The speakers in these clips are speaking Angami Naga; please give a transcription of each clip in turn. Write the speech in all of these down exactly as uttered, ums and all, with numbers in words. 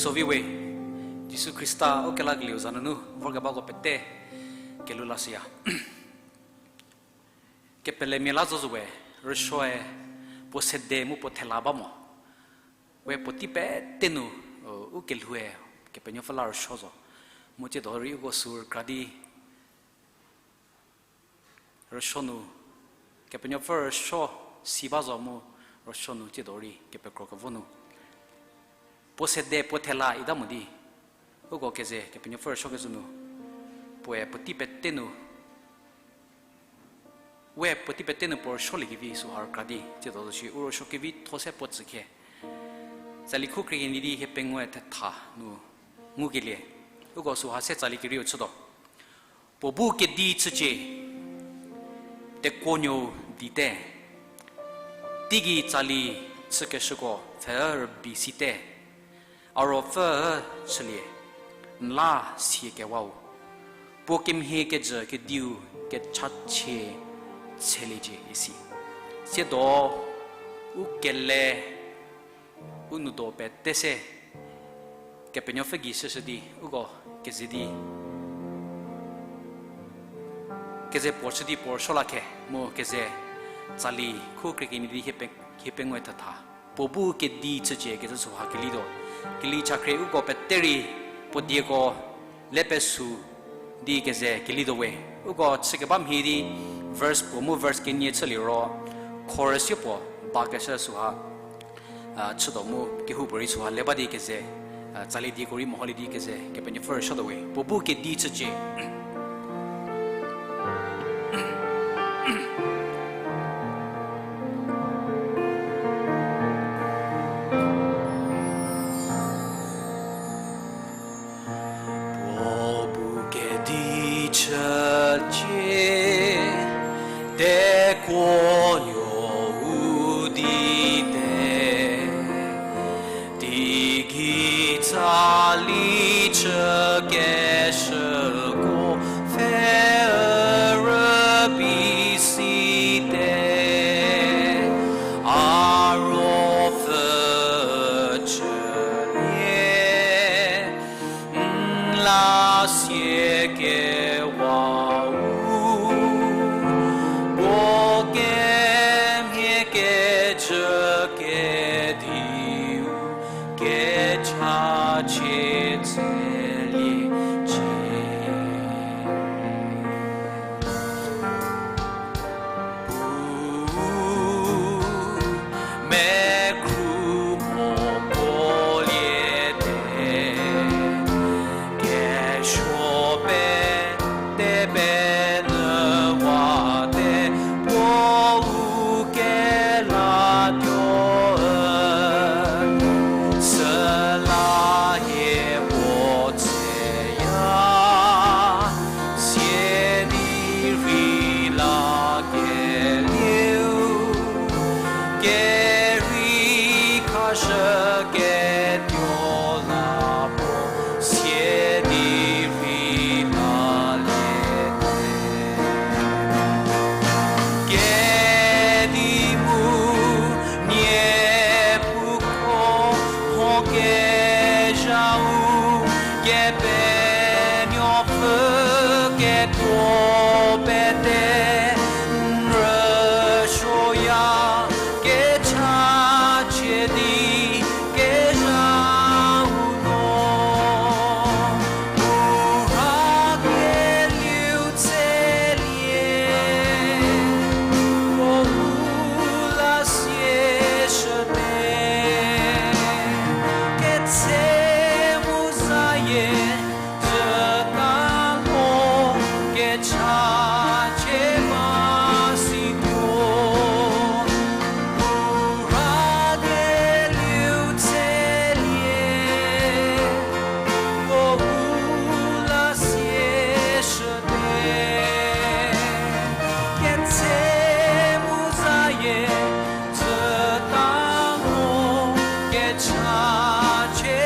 Soviwe, Jisu Khrista ukelakelieu za nunu vorkebako pete kelhou lashüya. Kepelemia la zo zo we, rüsuoe puo sede mu puo thela ba mo. We puotei pete nu, u, u kelhoue, Kepenuopfü la rüsuo zo. Mu tsiedo rei uko sü rükra di rüsuo nu, Kepenuopfü rüsuo si ba zo mu rüsuo nu tsiedo rei kepekro kevo nu. Puo sede puo thela ita mo di, uko keze Kepenuopfü rüsuo kezhü nu, puoe puotei pete nu, we puotei pete nu puo rüsuoliekevi süha rükra di, tsiedo zo shi u rüsuo kevitho se puo tsükhe. Tsali khu krie kenie di hie pengou-e thetha nu ngukelie. Uko süha se tsali kerieu chütuo. Puo bu kedi chücie, tekuonuou dite. Teigei tsali chükeshüko pfhe rübei site. A ruopfü chülie, n la siekewau. Puo kemhie kejü kediu kechachie tsheliecie isi. Tsiedo u kele u nou do pete se Kepenuopfü gei shüshü di uko keze di keze puo chü di puo rüsuo lakhe mu keze tsali khu krie kenie di hie pe-, hie pengou-e thetha. Puo bu kedi chücie kecü süha kelituo. Keli chakhrie uko pete rei puo dieko le pesu di keze kelituo we. Uko chükeba mhie di verse puo mu verse kenie chülie ro, chorus-e puo bakeshü süha, a, chütuo mu kehoupuorei süha le ba di keze, a, tsali dieko rei meholie di keze Kepenuopfü rüsuotuo we. Puo bu kedi chücie. Puo bu kedi chücie, tekuonuou dite. Teigei tsali chükeshüko pfhe rübei site. A ruopfü chülie, n la siekewau. Puo kemhie kejü kediu kechachie tsheliecie. U mekhru mokolie te, kesuo pete penyüwa te, puo u kelatuo, süla hie puo tseya, sia di rei lakelieu, kerei khashü ketuo la puo, sia di rei lalie te. Kedi mu Niepuu ko mho kezhau, Kepenuopfü kekuo pete n rüsuoya, kechachie di kezhau no. U rhakelieu tselie, puo u la sieshüte. Ketse mu zayie, cüta mo kechachie ba situo. U rhakelieu tselie, puo u la sieshüte. Ketse mu zayie, cüta mo kechachie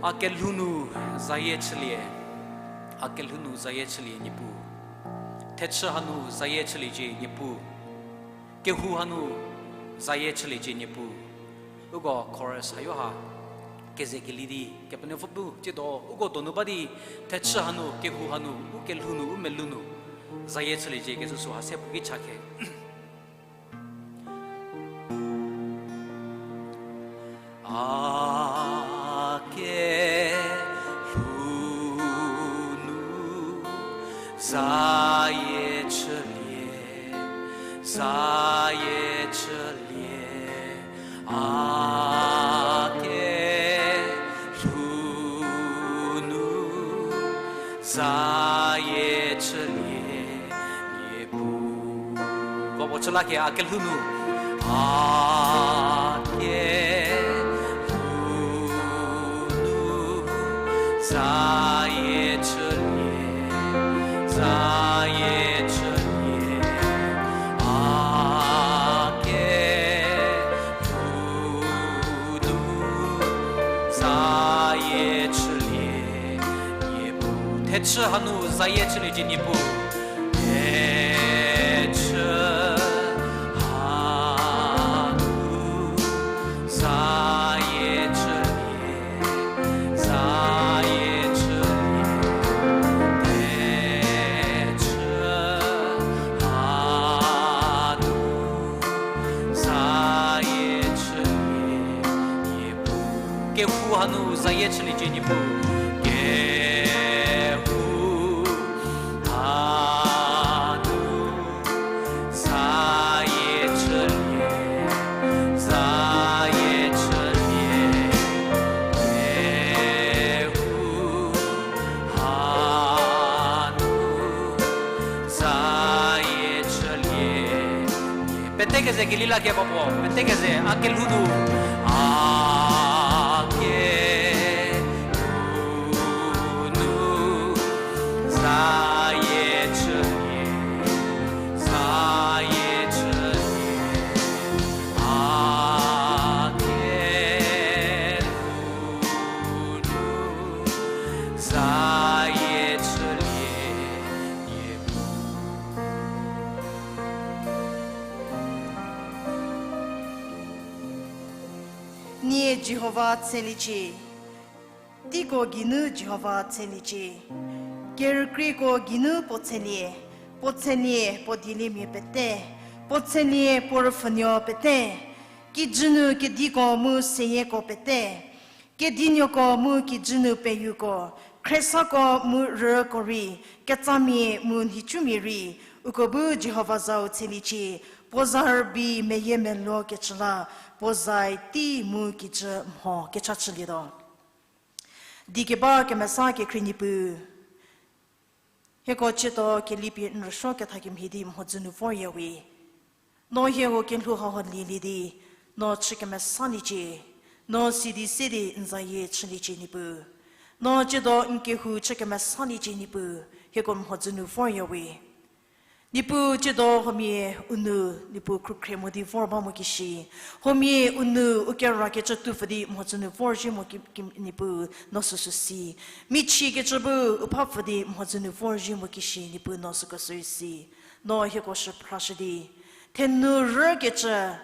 A kelhou nu zayie chülie, a kelhou nu zayie chülie Niepuu. Thechü hanu zayie chüliecie Niepuu. Kehou hanu zayie chüliecie Niepuu. Uko chorus hayo ha keze keli di Kepenuopfü bu tsiedo uko donu ba di, thechü hanu, kehou hanu, u kelhou nu, u melou nu zayie chüliecie kecü sü ha se puo ki cha khe. A kelhou nu zayie chülie, zayie chülie, a kelhou nu zayie chülie Niepuu. Ko puo chü la ke a kelhou nu. A kelhou nu zayie chülie, zayie chülie, a kelhou nu zayie chülie Niepuu. Thechü hanu zayie chüliecie Niepuu. Thechü hanu zayie chülie, zayie chülie. Thechü hanu zayie chülie Niepuu. Kehou hanu zayie chüliecie Niepuu. Kehou hanu zayie chülie, zayie chülie. Kehou hanu zayie chülie. Pete keze keli la ke ba puo, pete keze, a kelhou nu, a kelhou nu zayie chülie, zayie chülie, a kelhou nu zayie chülie Niepuu. Nie Jihova tsheliecie, teiko geinu Jihova tsheliecie, kerükrieko geinu puo tshelie, puo tshelie puo dieliemia pete, puo tshelie puo rüpfhünuo pete, kijü nu kediko mu seyieko pete, kedinuoko mu kijü nu peyuko, khriesako mu rüko rei, ketsamia mu nhicumia rei, uko bu Jihova zau tsheliecie, puo za rübei meyie meluo kecü la, puo zai tei mu kijü mho kecha chülietuo. Di keba kemesa kekhrie Niepuu, hieko tsiedo kelipie n rüsuo kethakemhie di mhodzü nu vorya we. No hieko kelhou hauha lielie di, no chü kemesaliecie, no sidi se di n zayie chüliecie Niepuu. No tsiedo n kehou chü kemesaliecie Niepuu, hieko mhodzü nu vorya we. Niepuu tsiedo huomia u nou, Niepuu khrükhrie mo di vor ba mo kishi. Huomia u nou u kerakecü tupfü di mhodzü nu vorzhie mo ki, ki, Niepuu no süsü si. Michiekecü bu u phapfü di mhodzü nu vorzhie mo kishi, Niepuu no süko sürei si. No hieko shüphrashü di, thenu rükecü,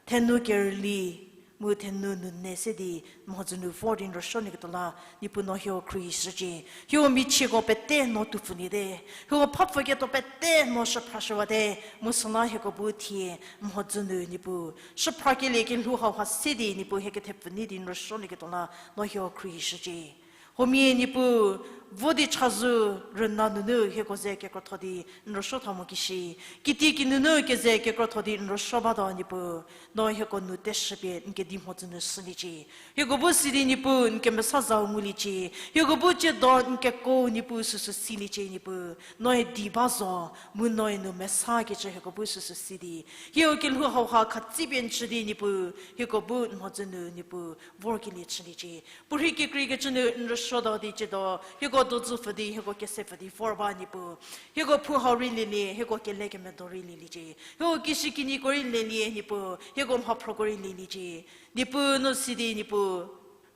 thenu kerüli, mu thenu nune se di mhodzü nu vor di n rüsuo nyiketuo la, Niepuu no hieko khruohishücie. Hieko michieko pete no tupfü nyite. Hieko phapfüketuo pete no shüphrashüwate. Mu süla hieko bu thie mhodzü nu Niepuu shüphrakelie kelhou hauha se di Niepuu hie kethepfü nyi di n rüsuo nyiketuo la, no hieko khruohishücie. Huomia Niepuu, vo di chazou rüna nunu hieko ze kekrotho di n rüsuo tha mo kishi. Kitiekinu nu keze kekrotho di n rüsuo batuo Niepuu, no hieko nou teshüpie n kedi mhodzü nu shüliecie. Hieko bu sidi Niepuu n kemesa zau nguliecie. Hieko bu tsiedo n keko Niepuu süsü siliecie Niepuu. Noe di ba zo, mu noe nou mesakecü hieko bu süsü si di, hieko kelhou hauha khatsipie n chü di Niepuu, hieko bu n mhodzü nu Niepuu vorkelie chüliecie. Puorhi kekreikecü nu n rüsuo tuo di tsiedo, hieko dozüpfü di, hieko kesepfü di vor ba Niepuu. Hieko phou hau rei lielie, hieko kele kemedo rei lieliecie. Hieko kishükinyiko rei lielie Niepuu, hieko mhaphroko rei lieliecie. Niepuu no sidi Niepuu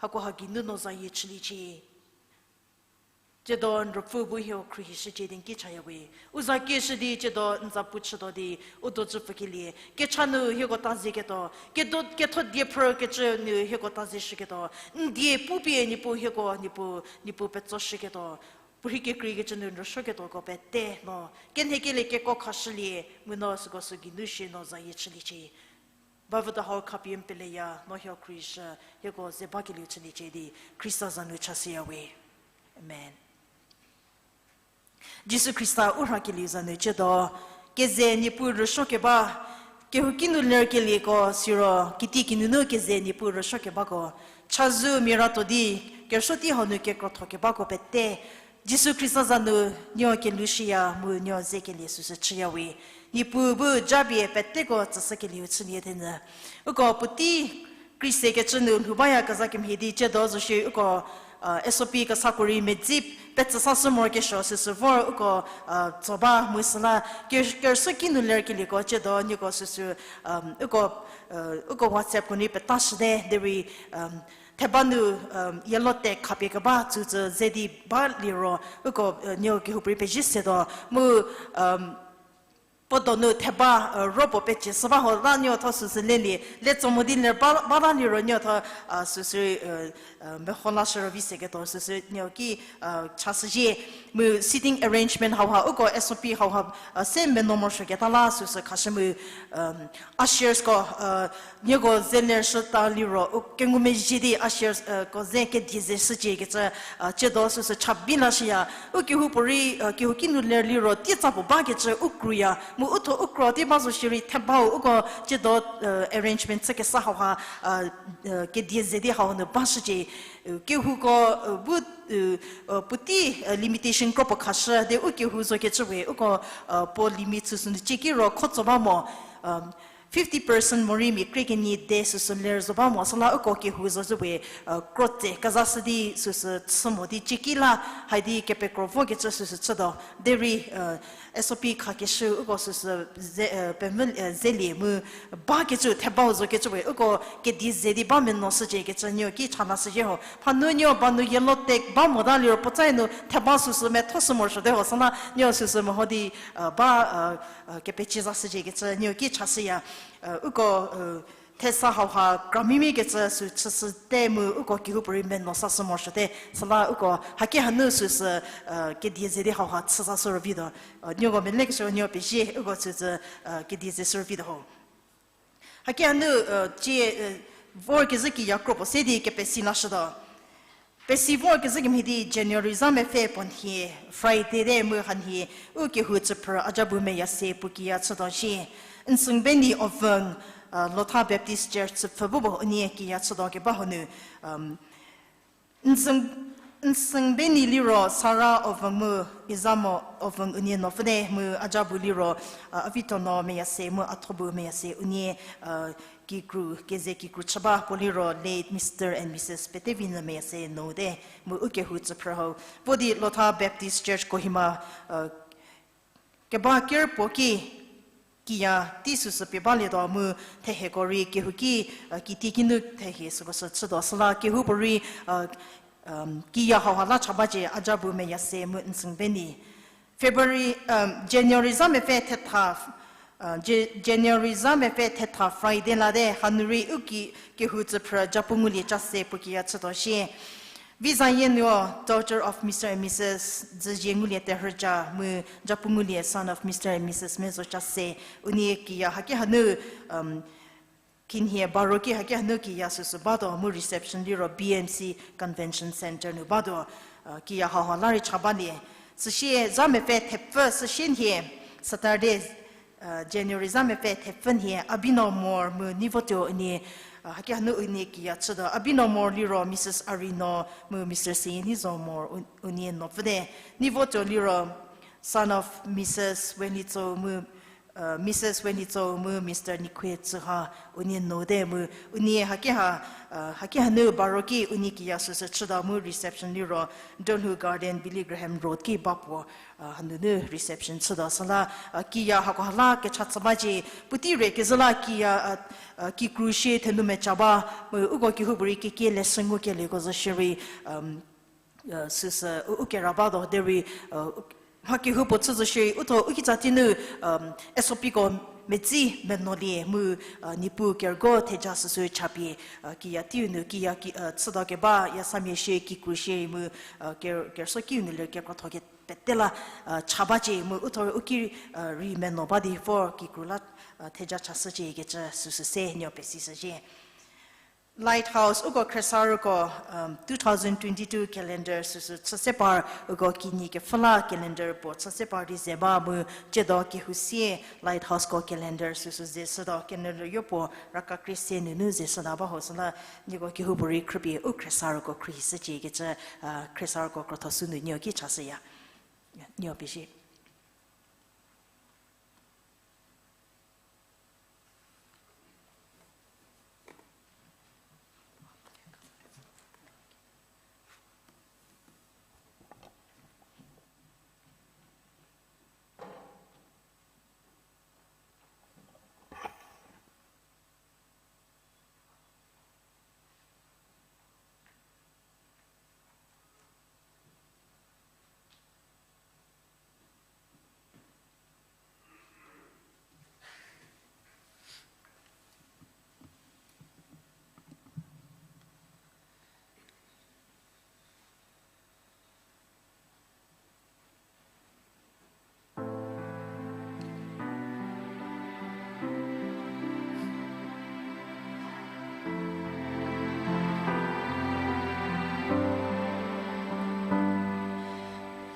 Hakoha geinu no zayie chüliecie. Tsiedo n ruopfü bu hieko khruohishücie di n ki chaya we. U za kieshü di tsiedo n za pu chütuo di u do tsüpfükelie. Kecha nu hieko tazeketuo. Kedo, ketho die phrükecü nu hieko tazeshüketuo. N die pupie Niepuu hieko, Niepuu, Niepuu petsoshüketuo. Puorhi kekreikecü nu n rüsuoketuoko pete no kenhekelie keko khashülie, mu no süko sü geinu shie no zayie chüliecie. Bavüdo hau khapie n peleya, no hieko khruohishü, hieko ze bakelieu chüliecie di, Khrista za nu chashüya we. Amen. Jisu Khrista u rhakelieu za nu tsiedo, keze Niepuu rüsuokeba, kehouki nu lerkelieko siro, kitikinunu keze Niepuu rüsuokebako, chazou mia ratuo di, kerüsuo tei hau nu kekrothokebako pete, Jisu Khrista za nu nieko kelhou shüya mu nieko zekelie süsü chüya we. Niepuu bu japie peteko tsüshükelieu chülie thenyü. Uko puotei kreisekecü nu lhou baya kezakemhie di tsiedo zo shie uko, S O P kesako rei medzi petsü sashü morokesuo süsü vor uko, tso ba mu süla, ke-, kerüsuoki nu lerkelieko tsiedo nieko süsü, uko, uko WhatsApp ko nu petashüte derei, theba nu, yellow tag khapie keba tsütsü ze di ba liro, uko, nieko kehoupuorei pezie setuo. Mu, puo donu theba, ro puo pecie shü ba ho la nieko tho süsü lelie, le tso mo di le ba, bata liro nieko tho, süsü, meho lashü ro vi seketuo süsü nieko ki, chashüzhie. Mu seating arrangement hauha, uko S O P hauha, se menuo morosuoketa la süsü khashü mu, ushersko, nieko ze lershüta liro, u kengumezhie di ushers, ko ze kedie ze shücie kecü, tsiedo süsü cha bi lashüya. U kehoupuorei, kehouki nu ler liro, tei tsa puo bakecü u kruya. Mu u tho u kro di ba zo shierei thebau uko tsiedo, arrangement chükesa hauha, kedie ze di hau nu bashücie. Kehouko, bu, puotei, limitation kro puo khashü di u kehou zokecü we, uko, puo limit süsü nu cieki ro kho tso ba mo, fifty percent morei mia krie kenie de süsü ler zo ba mo, süla uko kehou zocü we, kro tse kezashü di süsü chü mo di cieki la, haidi kepekro vokecü süsü chütuo. Derei, S O P khakeshü uko süsü ze, pemvü, zelie mu bakecü thebau zokecü we, uko kedie ze di ba menuo shücie kecü nieko ki cha lashüzhie ho. Phanu nieko ba nu yellow tag ba mota liro puotsae nu theba süsü methoshü morosuote ho, süla nieko süsü meho di, ba, kepecie zashücie kecü nieko ki chashüya. Uko, thesa hauha kramimia kecü sü chüshüte mu uko kehoupuorei menuo sashü morosuote, süla uko haki hanu süsü, kedie ze di hauha chü zashü ro vituo. Nieko melekeshü nieko pezie uko süsü, kedie ze shü ro vituo ho. Haki hanu, cie, vorkezhü kiya kro puo se di kepesi lashütuo. Pesi vorkezhü kemhie di January za mepfü puo nhie, Friday te mu hanhie, u kehou tsüphrü a ja bu meya se puo kiya chütuo shie. Nsengbeni Ovüng, Lotha Baptist Church tsüpfhü bu puo unie kiya chütuo keba hanu, Nseng-, Nsengbeni liro Sara Ovüng mu Izamo Ovüng unie nuopfüte mu a ja bu liro, Avitono meya se mu a tho bu meya se unie, kikru, keze kikru chü ba puo liro late Mister and Missus Petevinyü meya se note mu u kehou tsüphrü hau. Vo di Lotha Baptist Church Kohima, keba ker puo ki, kiya tei süsü pie balietuo mu thehieko rei kehouki, kitiekinu thehie süko sü chütuo süla kehoupuorei, kiya hauha la cha bacie a ja bu meya se mu Nsengbeni. February, January za mepfü thetha, Ja-, January za mepfü thetha Friday late hanu rei u ki kehou tsüphrü Japu ngulie ca se puo kiya chütuo shie. Vizayie nuo daughter of Mister and Missus Dzüzie ngulie terhü ca mu Japu ngulie son of Mister and Missus Mezo ca se unie kiya haki hanu, khinhie baro ki haki hanu kiya süsü batuo mu reception liro B M C Convention Centre nu batuo, kiya hauha la rei cha balie. Süsie za mepfü thepfü süsie nhie Saturday, January za mepfü thepfü nhie Abino Mor mu Nivotuo unie, haki hanu unie kiya chütuo. Abino Mor liro Missus Arino mu Mister Seyenizo Mor u-, unie nuopfüte. Nivotuo liro son of Missus Wenlitso mu Missus Wenitso mu Mister Nikhwe Tsüha unie nu te mu unie haki ha, haki hanu baro ki unie kiya süsü chüta mu reception liro Donhu Garden, Billy Graham Road ki ba puo, hanunu reception chüta süla, kiya hako hala kecha chü bacie, puotei re kezhü la kiya, kikru shie thenu mecha ba, mu uko kehoupuorei kekie leshü ngukelieko zo shierei, süsü u, u kera ba do derei, mha kehoupuo chü zo shierei, uthuo u kitsa tei nu, SOPko medzi menuolie mu, Niepuu kerügo theja süsü chapie, kiya teiu nu kiya ki, chüta keba yasamia shie kikru shie mu, ker-, kerüsuo kiu nu ler kekrotho kepete la, cha bacie mu uthuo u ki, rei menuo ba di vor kikru la, theja chashücie kecü süsü se nuo pesishücie. Lighthouse uko khriesarüko, two thousand twenty-two calendar süsü chü se par uko kinyi kepfhü la calendar puo chü se par di ze ba mu, tsiedo kehou sie Lighthouseko calendar süsü ze shütuo, calendar yopuo raka krie se nunu ze shüta ba ho süla, nieko kehoupuorei khrüpie u khriesarüko khrieshücie kecü, khriesarüko krotho sü nu nuo ki chashüya. Nuo pezie.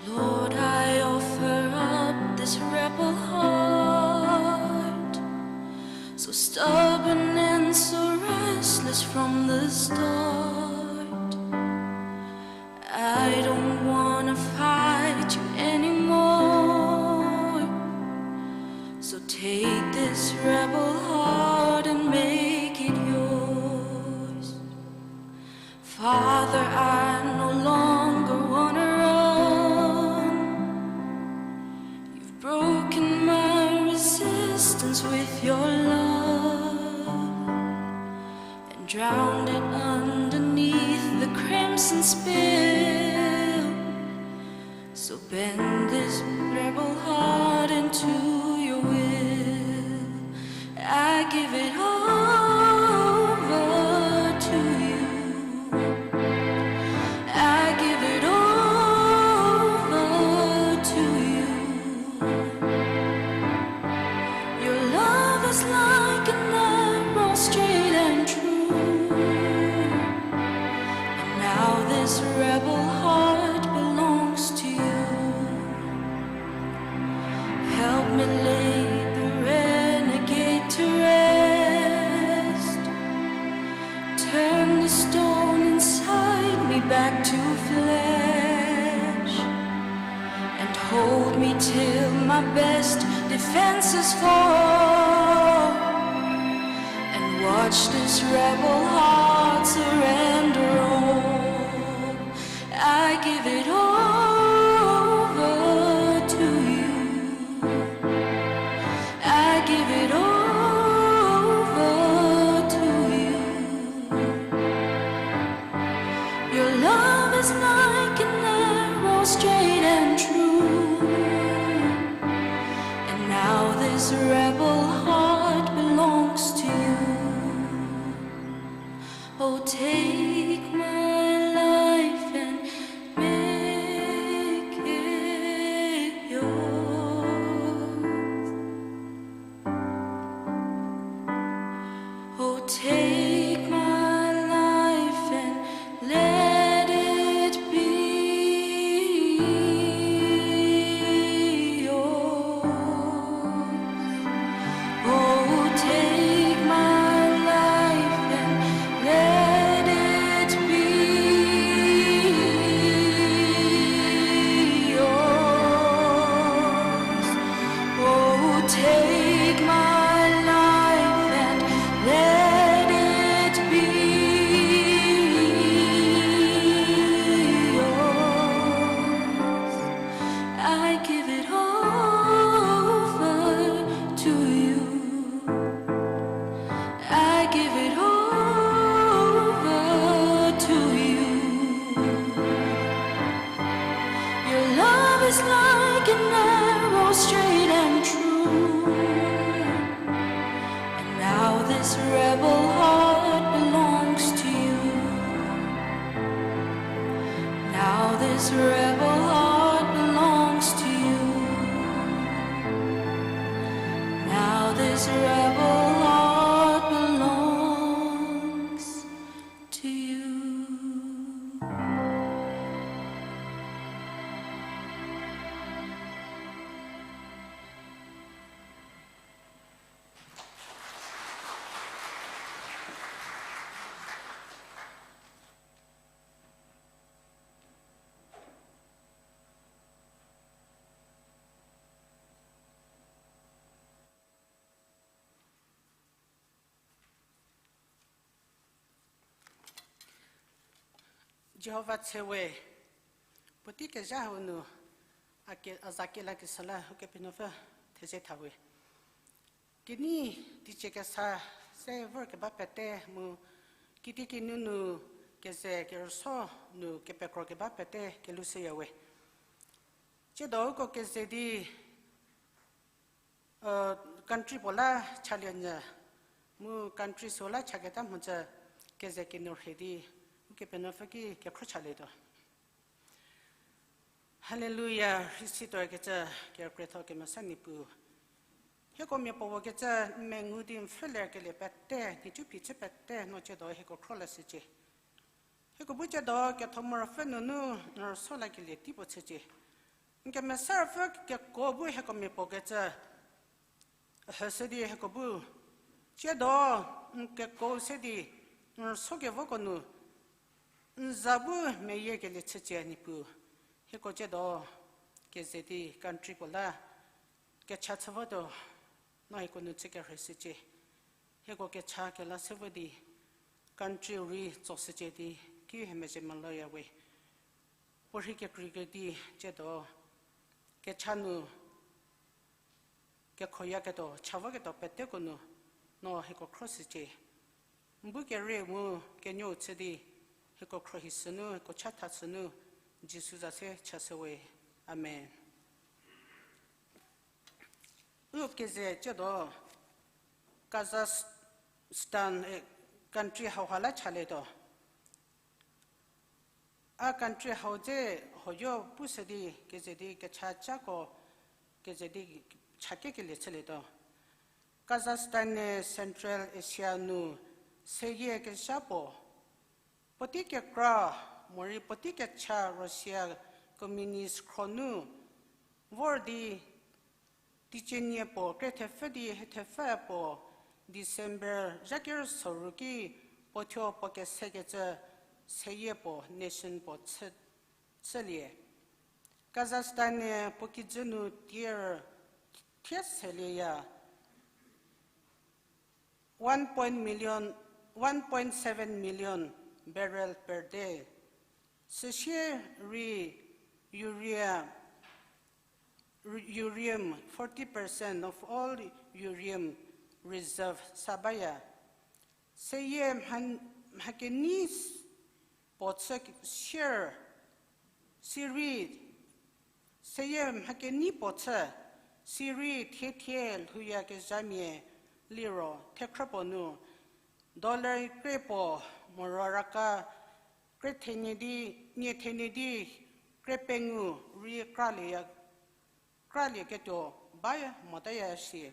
Lord, I offer up this rebel heart, so stubborn and so restless from the start. I don't wanna fight you anymore. So take this rebel heart and make it yours. Father, I no longer wanna run. You've broken my resistance with your love and drowned it underneath the crimson spill. So bend this rebel heart into your will. I give it over to you. I give it over to you. Your love is like an arrow, straight and true. And now this rebel heart belongs to you. Help me lay the renegade to rest. Turn the stone inside me back to flesh. And hold me till my best defenses fall. And watch this rebel heart surrender all. I give it over to you. I give it over to you. Your love is like an arrow, straight and true. And now this rebel heart belongs to you. Oh, take my life and make it yours. Oh, take my life and let it be yours. Oh, take my life and let it be yours. Oh, take give it over to you. Your love is like an arrow, straight and true. And now this rebel heart belongs to you. Now this rebel heart belongs to you. Now this rebel heart belongs to you. Jihova tse we, puotei kezha hau nu, a ke-, a za kelakeshü la Ukepenuopfü theze tha we. Kenei teicie kesa se vorkeba pete mu, kitiekinu nu keze kerüso nu kepekrokeba pete kelhoushüya we. Tsiedo uko keze di, country puo la chalie nyü, mu country süu la chaketa mhodzü keze kenu rhie di, Ukepenuopfü ki kekhro chalietuo. Haleluya, rhei situo kecü, kerükrietho kemesa Niepuu. Hieko mia puo kecü n mengu di n pfhülie kelie pete, nhicu phichü pete no tsiedo hieko khro lashücie. Hieko bu tsiedo ketho morosuo nunu n rüso lakelie tei puo chücie. N kemesa Ruopfü keko bu hieko mia puo kecü, hüshü di hieko bu tsiedo n keko se di n rüso kevoko nu n za bu meyiekelie chücie Niepuu. Hieko tsiedo keze di country puo la kecha chü votuo, no hieko nu chü kerhei shücie. Hieko kecha kela se vo di country rei tsoshücie di, ki hie mezhie meloya we. Puorhi kekreikecü di tsiedo kecha nu kekhoyaketuo, cha voketuo peteko nu, no hieko khro shücie. N bu kere mu kenuou chü di, hieko khro hi sünu, hieko chatha sünu, Jisu za se chashü we. Amen. U keze tsiedo Kazakhstan, eh, country hauha la chalietuo. A country hau dze hoyo pushü di keze di kechacako keze di chakekelie chülietuo. Kazakhstan-e Central Asia nu seyie kezha puo, puotei kekra morei puotei kecha Russia Communist khro nu vor di teicie nie puo kre thepfü di hie thepfü puo December zha kerüso ru ki puo thuo puo kesekecü seyie puo nation puo chü, chülie. Kazakhstan-e puo kijü nu tier thie selieya one point million, one point seven million barrel per day. Süsie rei urea, ureum, forty percent of all ureum reserve sa baya. Seyie mha, mha kenei puo chü sier, sirei, seyie mha kenei puo chü, sirei thiethie lhouyakezhamia liro thekhrü puo nu dollar kre puo moro raka kre thenie di, nie thenie di kre pengou rei kralieya, kralieketuo ba motaya shie.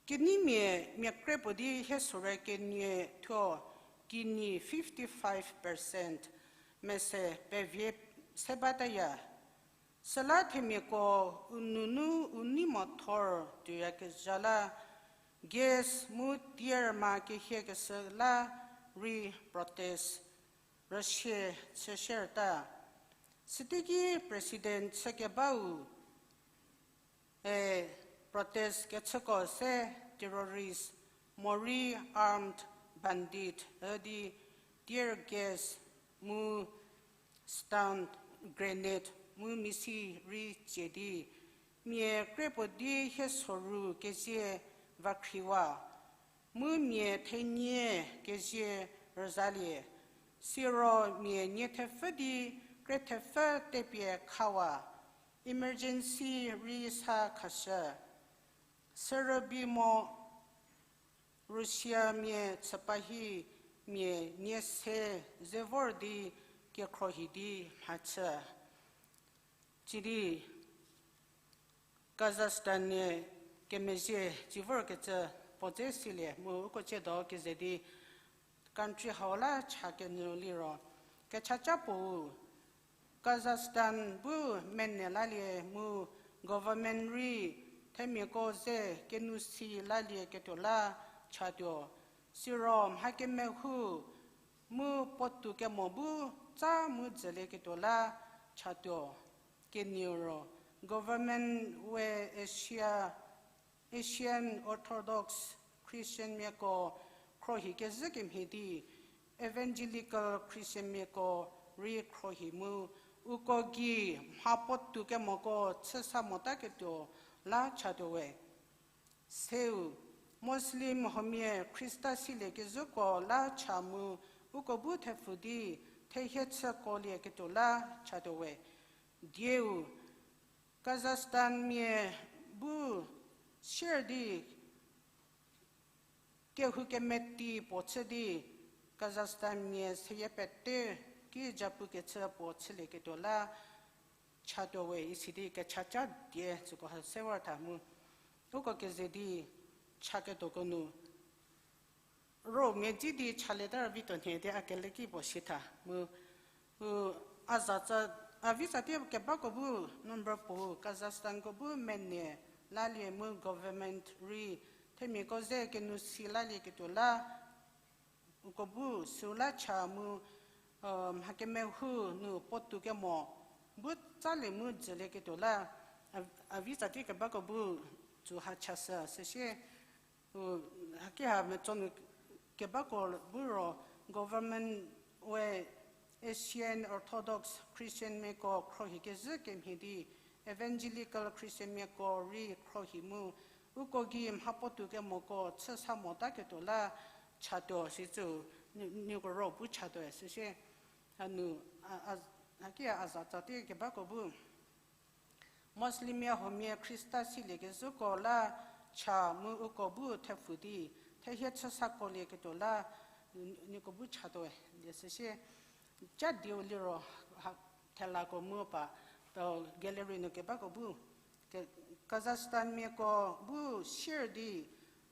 Keneimia mia kre puo di hie sorü kenie thuo kinyi fifty-five percent mese pevie se bataya. Süla themiako u nunu u nei mo thor tuoyakezha la gas mu tier ma kehiekeshü la rei protest rüsie chüshierta. Süteiki president chükebau e protest kechüko se terrorist morei armed bandit üdi tear gas mu stun grenade mu misi rei cie di mia kre puo di hie soru kezie vakhriwa. Mu mia thenie kezie rüzalie, siro mia nie thepfü di kre thepfü tepie khawa, emergency rei sa khashü. Sürübei mo Russiamia chüpa hi mia nie se ze vor di kekhruohi di mhachü. Sidi Kazakhstan-e kemezhie tsi vorkecü puo dze silie mu uko chiedo keze di country hau la cha kenyü liro, kechaca puou, Kazakhstan bu mene lalie mu government rei themiako ze kenu si lalieketuo la chatuo. Siro mha kemehou mu puotou kemo bu tsa mu dzülieketuo la chatuo. Kenieu ro, government we Asia, Asian Orthodox Christianmiako khruohi kezhü kemhie di, Evangelical Christianmiako rei khruohi mu, uko gei mha puotou kemoko chü sa motaketuo la chatuo we. Seu, Muslim huomia Khrista silie kezhüko la cha mu, uko bu thepfü di thehie chüko lieketuo la chatuo we. Dieu, Kazakhstanmia bu sier di kehou kemeti puo chü di, Kazakhstanmia seyie pete ki japu kechü puo chülieketuo la chatuo we isi di kechaca die süko ha se vor tha mu. Uko keze di chaketuoko nu Ro medzi di chalieta rüvi tuo nhie di a keleki puo shi tha mu, u, a za tsa, a vi tsatie kebako bu number puo Kazakhstanko bu mene lalie mu government rei themiako ze kenu si lalieketuo la, uko bu süu la cha mu, mha kemehou nu puotou kemo bu tsalie mu dzülieketuo la, a, a vi tsatie kebako bu tsü ha chashü süsie, u, haki ha metso nu kebako bu ro government we Asian Orthodox Christianmiako khruohi kezhü kemhie di Evangelical Christianmiako rei khruohi mu, uko gei mha puotou kemoko chü sa motaketuo la chatuo sicü, ni, nieko ro bu chatuoe süsie, hanu, a, a, haki a za tsatie kebako bu Muslimia huomia Khrista silie kezhüko la cha mu uko bu thepfü di thehie chü sako lieketuo la, nieko bu chatuoe, die süsie, ca dieu liro, ha, thelako mu pa, gallery nu kebako bu, Kazakhstanmiako bu sier di,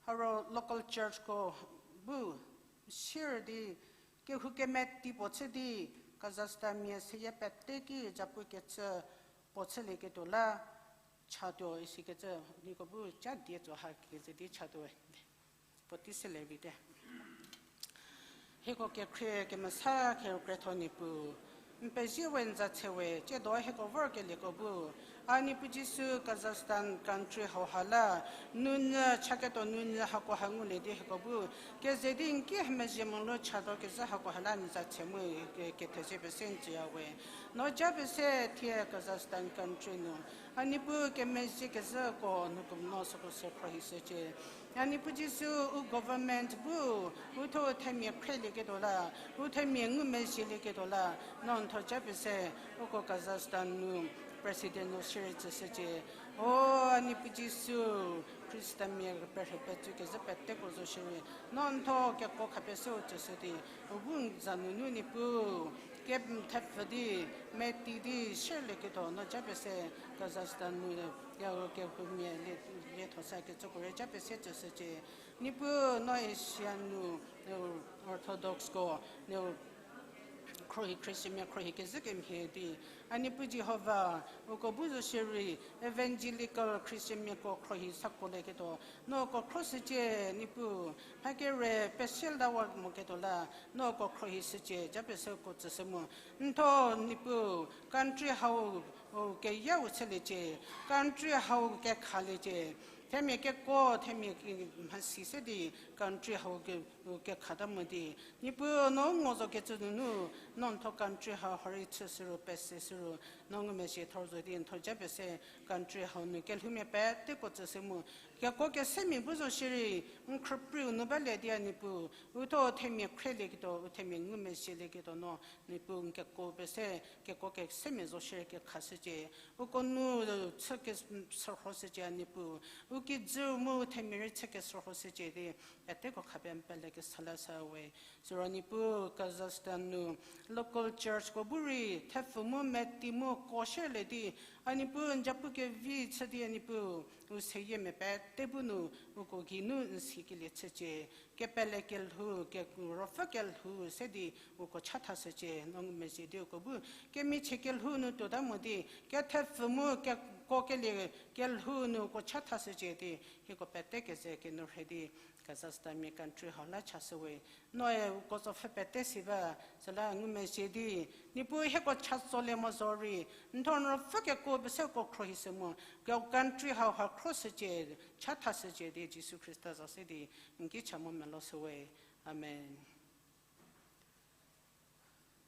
haro local churchko bu sier di, kehou kemeti puo chü di, Kazakhstanmia seyie pete ki japu kechü puo chülieketuo la chatuo isikecü, nieko bu ca die tso ha keze di chatuoe. Puotei selie vite. Hieko kekhrie kemesa kherükrietho Niepuu, n pezie we n za tse we, tsiedo hieko vorkelieko bu, a Niepuu Jisu Kazakhstan country hauha la, nunyü chaketuo nunyü hako ha ngulie di hieko bu, keze di n ki hemezhie molu chatuo kezhü hako ha la n za tse mu, ke, kethezie pese n tsüya we. No ja pese thie Kazakhstan country nu, a Niepuu kemezhie kezhüko nu kemo no süko se khruohishücie. A Niepuu Jisu u government bu, u thuo themia khrelieketuo la, u themia ngumezhielieketuo la, no n thuo ja pese, uko Kazakhstan nu president no shierei tsüshücie. O, a Niepuu Jisu, Khristamia perhe petsü kezhü peteko zo shierei, no n thuo keko khapie se u tsüshü di, u bu n za nunu Niepuu, ke thepfü di, meti di, shierlieketuo no ja pese, Kazakhstan nu, ya u kehoumia lie, lietho sa kecüko rei ja pese tsüshücie. Niepuu no Asia nu, Orthodoxko, khruohi Khristanmia khruohi kezhü kemhie di, a Niepuu Jihova, uko bu zo shierei, Evangelical Khristanmiako khruohi sakolieketuo, no uko khruohishücie Niepuu, mha kere peseldawa moketuo la, no uko khruohishücie, ja pese uko tsüshü mu. N thuo Niepuu, country hau, u keyau chüliecie, country hau kekhaliecie, themia kekuo, themia mhasi se di, country hau ke, u kekhata mo di. Niepuu no ngo zo kecü nunu, no n thuo country hau hurei chüshü ru, pese shü ru, no ngumezhie thor zo di n thuo ja pese country hau nu kelhoumia peteko tsüshü mu, kekuo kesemia bu zo shierei, n khrüpriu nu balie di a Niepuu, u tho themia khrelieketuo, u themia ngumezhielieketuo no, Niepuu n kekuo pese, kekuo kesemia zo shierei kekhashücie, uko nu chü kesürhoshücie a Niepuu, u kijüu mu themia rei chü kesürhoshücie di, peteko khapie n pele kesa la sa we. Siro Niepuu Kazakhstan nu local churchko bu rei thepfü mu meti mu ko shierlie di, a Niepuu n japu kevi chü di a Niepuu, u seyimia pete bu nu, uko geinu n sikelie chücie, kepele kelhou, ke ruopfü kelhou se di, uko chathashücie, no ngumezhie di uko bu, kemichie kelhou nu tuota mo di, kethepfü mu kekuokelie kelhou nu uko chathashücie di, hieko pete keze kenu rhei di, Kazakhstanmia country hau la chashü we. Noe uko tsopfü pete si ba, süla ngumezhie di, Niepuu hieko chatsolie mo zorei, n thuo n ruopfü kekuo pese uko khruohishü mu, keu country hau ha khruohishücie, chathashücie di Jisu Khrista za se di, n ki cha mu meloshü we. Amen.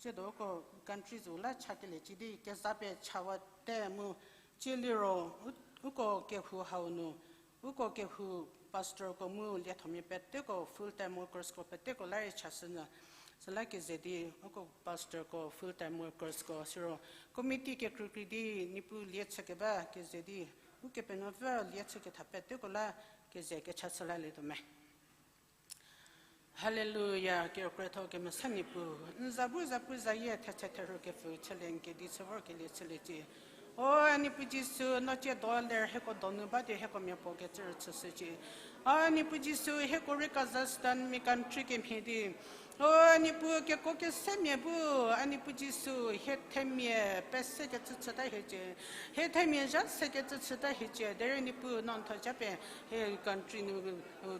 Tsiedo uko country zo la chakelie ci di kezapie chawate mu, cie liro, u-, uko kehou hau nu, uko kehou pastorko mu liethomia peteko full time workersko peteko la rei chashünyü. Süla keze di uko pastorko full time workersko siro committee kekreikrei di Niepuu lie chükeba keze di, Ukepenuopfü lie chüketha peteko la keze kechashü lalietuo me. Haleluya, kerükrietho kemesa Niepuu, n za bu zapuzayie thetse therhu kepfü chülie n kedi chü vorkelie chüliecie. O a Niepuu Jisu, no tsiedo ler hieko donu ba di hieko miapuo kecü rüchüshücie. A Niepuu Jisu, hieko rei Kazakhstanmia country kemhie di, o a Niepuu kekuo kesemia bu, a Niepuu Jisu, hie themia pese kecü chüta hiecie, hie themia zha se kecü chüta hiecie, derei Niepuu no n thojapie hie country nu,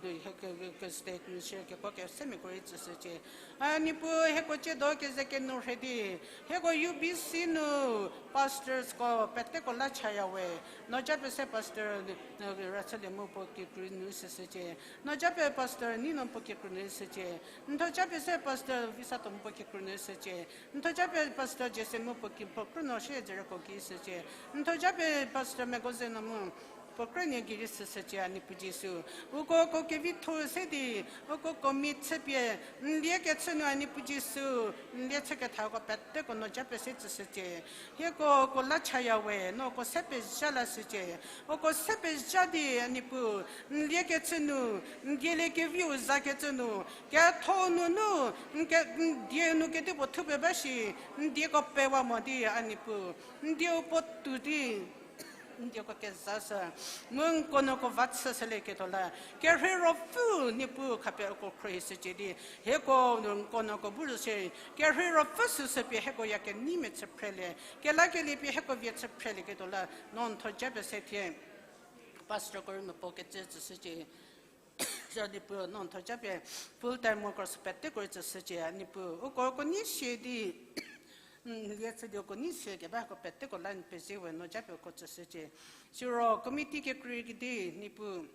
hie ke, ke, ke state nu shie kekuo kesemiako rei tsüshücie. A Niepuu hieko tsiedo keze kenu rhei di, hieko U B C nu pastorsko peteko la chaya we, no japie se pastor, rachülie mu puo kikru nu shüshücie. No japie pastor Nino puo kikru nu shücie. N thojapie se pastor Visato mu puo kikru nu shücie. N thojapie pastor Jesse mu puo ki puo krünuo shie dzürüko ki shücie. N thojapie pastor Megoze no mu puo krünuo gei rei shüshücie a Niepuu Jisu. Uko uko kevitho se di, uko commit chüpie, n lie kechü nu a Niepuu Jisu, n lie chükethako peteko no japie se tsüshücie. Hieko uko la chaya we, no uko se pezha lashücie. Uko se pezha di a Niepuu, n lie kechü nu, n dieliekeviu za kecü nu, ketho nunu, n ke, n die nu kedipuo thupie ba shi, n dieko pewa mo di a Niepuu, n dieu puo tuo di, n dieko kezashü, mu n konuoko va chüshülieketuo la, kerhei ruopfü Niepuu khapie uko khruohishücie di, hieko n konuoko bu zo shie, kerhei ruopfü süsü pie hieko ya keneimia chü phrelie, kelakelie pie hieko vie chü phrelieketuo la, no n thojapie se thie pastorko rei mia puo kecü tsüshücie. Siro Niepuu no n thojapie full time workers peteko rei tsüshücie a Niepuu. Uko uko nei sie di, n lie chü di uko nei sie kebako peteko la n pezie we no japie uko tsüshücie. Siro committee kekreikedi Niepuu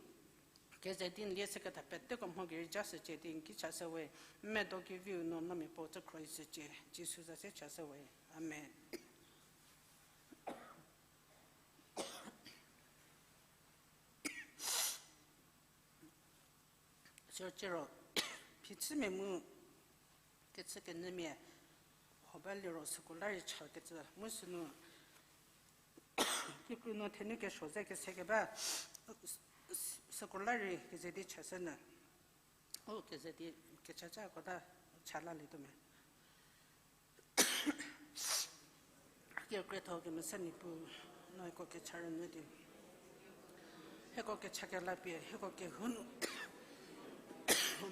keze di n lie chüketha peteko mho gei rei jashücie di n ki chashü we, n medo keviu no no mia puo tsü khruohishücie. Jisu za se chashü we. Amen. Siro, siro, phichümia mu kechü kenyümia, ho ba liro süko la rei chakecü mu sünu, kikru nu thenu kesuo ze kese keba, süko la rei keze di chashünyü. U keze di kecha cako ta cha lalietuo me. Kekrietho kemesa Niepuu, no hieko kecha rünyü di, hieko kecha kelapie hieko kehou nu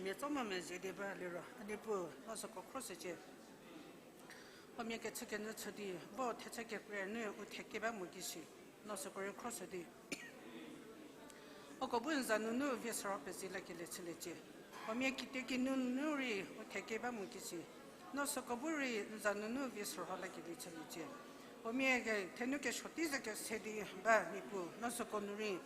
mia tso mo mezhie di ba liro, a Niepuu no süko khroshücie. Huomia kechü kenyü chü di vo thechü kekrie nu u theke ba mo kishi, no süko rei khroshü di uko bu n za nunu vie sürho pezie lakelie chüliecie. Huomia kitiekinu nu rei u theke ba mo kishi, no süko bu rei n za nunu vie sürho lakelie chüliecie. Huomia ke thenu kesuo tei ze kese di ba Niepuu, no süko nu rei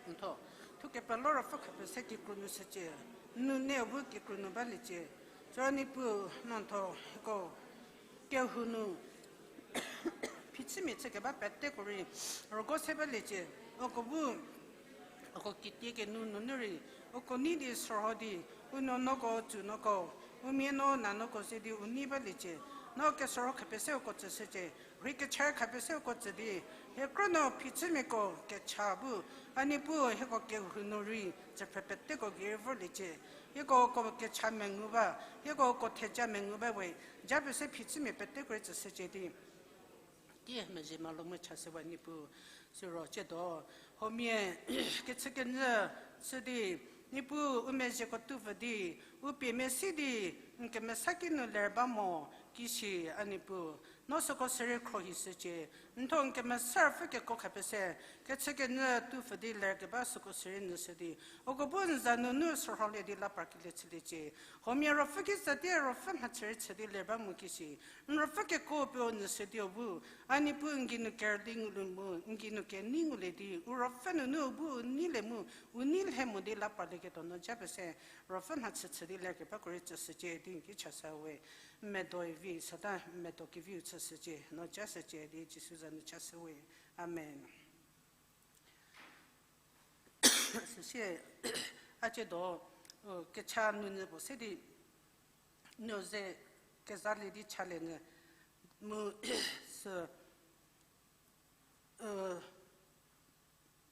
n tho, thukepelo ruopfü khapie se kikru nu shücie, nuneu bu kikru nu baliecie. Siro Niepuu no n tho, hieko kehou nu phichümia chü keba peteko rei rügo se baliecie. Uko bu Uko kitiekinu nunu rei, uko nei di sorho di, u nuonuoko, tsünuoko, u mia nuo nanuoko ze di u nei baliecie. No kesorho khapie se uko tsüshücie, rhei kecha khapie se uko tsü di, hie krünuo phichümiako kecha bu, a Niepuu hieko kehou nu rei, tsüphrü peteko gei vorliecie. Hieko uko kecha mengu ba, hieko uko theja mengu ba we, japie se phichümia peteko rei tsüshücie di. Ki mezhie malo mu chashüwa Niepuu, siro ciedo, huomia, kechükenyü, chü di, Niepuu u mezhieko tupfü di, u pie mesi di, n kemesa kinu ler ba mo, kisi, a Niepuu, no süko sürei khrohishücie, n thuo n kemesa rüpfü kekuo khapie se, kechükenyü tupfü di ler keba süko sürei nyüshü di, uko bu n za nunu sorholie di la parkelie chüliecie, huomia ruopfü ki zatie ruopfü mhachü rei chü di ler ba mo kisi, n ruopfü kekuo pie u nyüshü di u bu, a Niepuu n gei nu kerüli ngulie mu, n gei nu kenei ngulie di, u ruopfü nunu u bu u neilie mu, u nei lhe mo di la parlieketuo no japie se, ruopfü mhachü chü di ler kebako rei tsüshücie di n ki chashü we, n medo vi, sata n medo keviu chüshücie, no jashücie di Jisu za nu chashü we. Amen. Süsie, a ciedo, u, kecha nunyü puo se di, nuo ze kezalie di chalie nyü, mu, sü, u,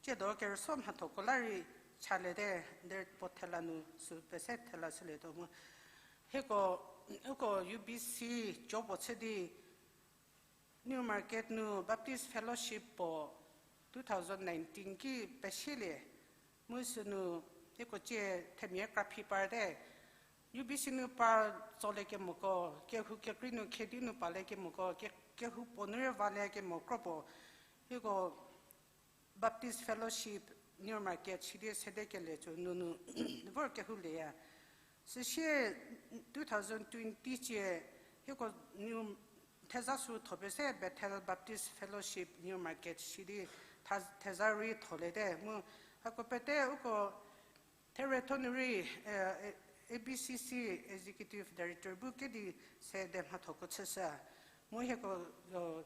ciedo kerüsuo mhathoko la rei chaliete, derei puo thela nu sü pese thela shülietuo mu. Hieko, uko U B C co puo chü di, New Market nu Baptist Fellowship puo two thousand nineteen ki pesielie, mu sünu hieko cie themia kraphi parte, U B C nu par tsolie kemoko, kehou kekrei nu khedi nu palie kemoko, ke-, kehou puo nu rei valie kemo kro puo, hieko Baptist Fellowship New Market sidi sede kelie cü nunu vor kehoulieya. Süsie two thousand twenty cie hieko nu theza sü thopie se Bethel Baptist Fellowship New Market sidi tha-, theza rei tholiete mu hako pete uko theretuo nu rei, eh, A B C C Executive Director bu kedi sede mhathoko chüshü. Mu hieko, o,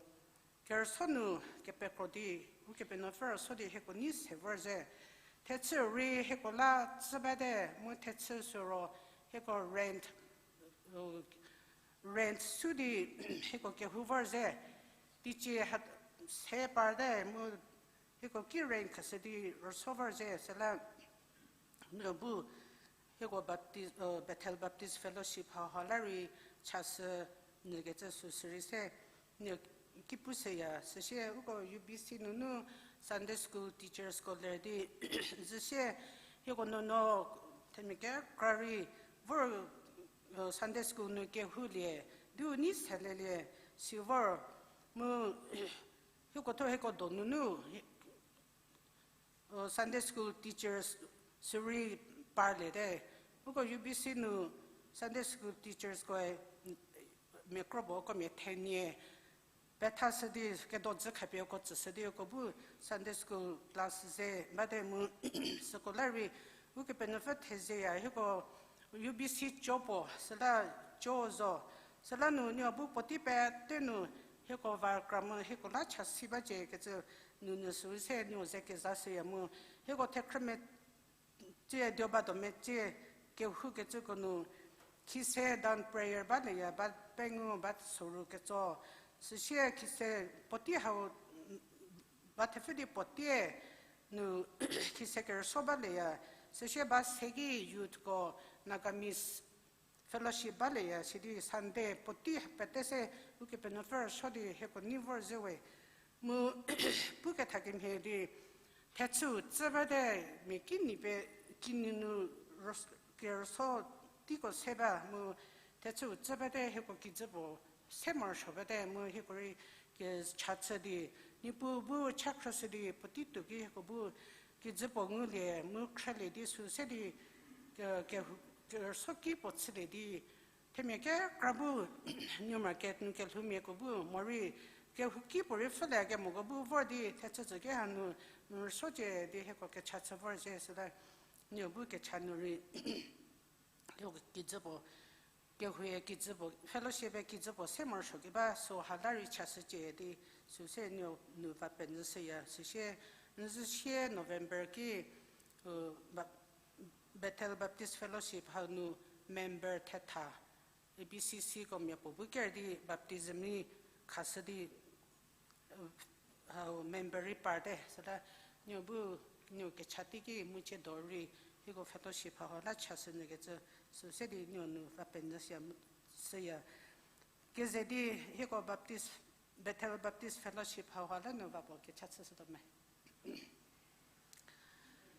kerüsuo nu kepekro di, Ukepenuopfü rüsuo di hieko nei se vor ze. Thechü rei hieko la chü bate, mu thechü süro hieko rent, rent sü di hieko kehou vor ze. Teicie ha se parte mu hieko ki rent khashü di rüsuo vor ze, süla nu bu hieko Baptist, Bethel Baptist Fellowship hauha la rei chashü nyükecü süsü rei se, n ki pushüya, süsie uko U B C nunu Sunday School teachers ko ler di, züsie hieko nuonuo themia kekra rei vor, Sunday School nu kehoulie, di u nei selelie, si vor, mu hieko thuo hieko donunu, Sunday School teachers sürei parliete. Uko U B C nu Sunday School teachers koe, mia kro puo uko mia thenie pethashü di kedo dzü khapie uko tsüshü di uko bu Sunday School class ze bate mu süko la rei Ukepenuopfü thezeya hieko U B C co puo, süla co zo. Süla nu nieko bu puotei pete nu hieko var kra mu hieko la chasi bacie kecü nu nyü sü se nieko ze kezashüya mu. Hieko thekhrü me tsie, dioba do me tsie, kehoukecüko nu, khise dawn prayer balieya, ba pengou ba soru ketso. Süsie khise puotei hau, ba thepfü di puotei nu khise kerüsuo balieya. Süsie ba seki youth ko Nagamese fellowship balieya, sidi Sunday puotei pete se Ukepenuopfü rüsuo di hieko nei vor zhüwe. Mu pukethakemhie di thechüu tsü bate, mia kinyi pe kinunu rüs-, kerüsuo teiko se ba mu thechüu tsü bate hieko kijü puo se morosuo bate mu hieko rei kecha chü di, Niepuu bu cha khrüshü di puotei tuo ki hieko bu kijü puo ngulie mu khrülie di sü se di, ke-, kehou, kerüsuo ki puo chülie di, themia kekra bu New Market nu kelhoumiako bu morei kehouki puorei pfhülie kemoko bu vor di thechü tsü ki hanu, nu rüsuocie di hieko kecha chü vor zhie süla, nieko bu kecha nu rei, hieko kijü puo, kehou kijü puo, fellowship kijü puo se morosuo ki ba süha la rei chashücie di, sü se nieko nu va penyüshüya, süsie, n zhüsie November ki, Bethel Baptist Fellowship hau nu member thetha, A B C C ko mia puo bu ker di baptism rei khashü di, hau member rei parte. Süla niu bu, niu kecha teiki mu chiedo rei, hieko fellowship hau la chashünyükecü, sü se di niu nu va penyü süya, süya. Keze di hieko Bethel Baptist Fellowship hauha la nu va puo kecha chüshütuo me.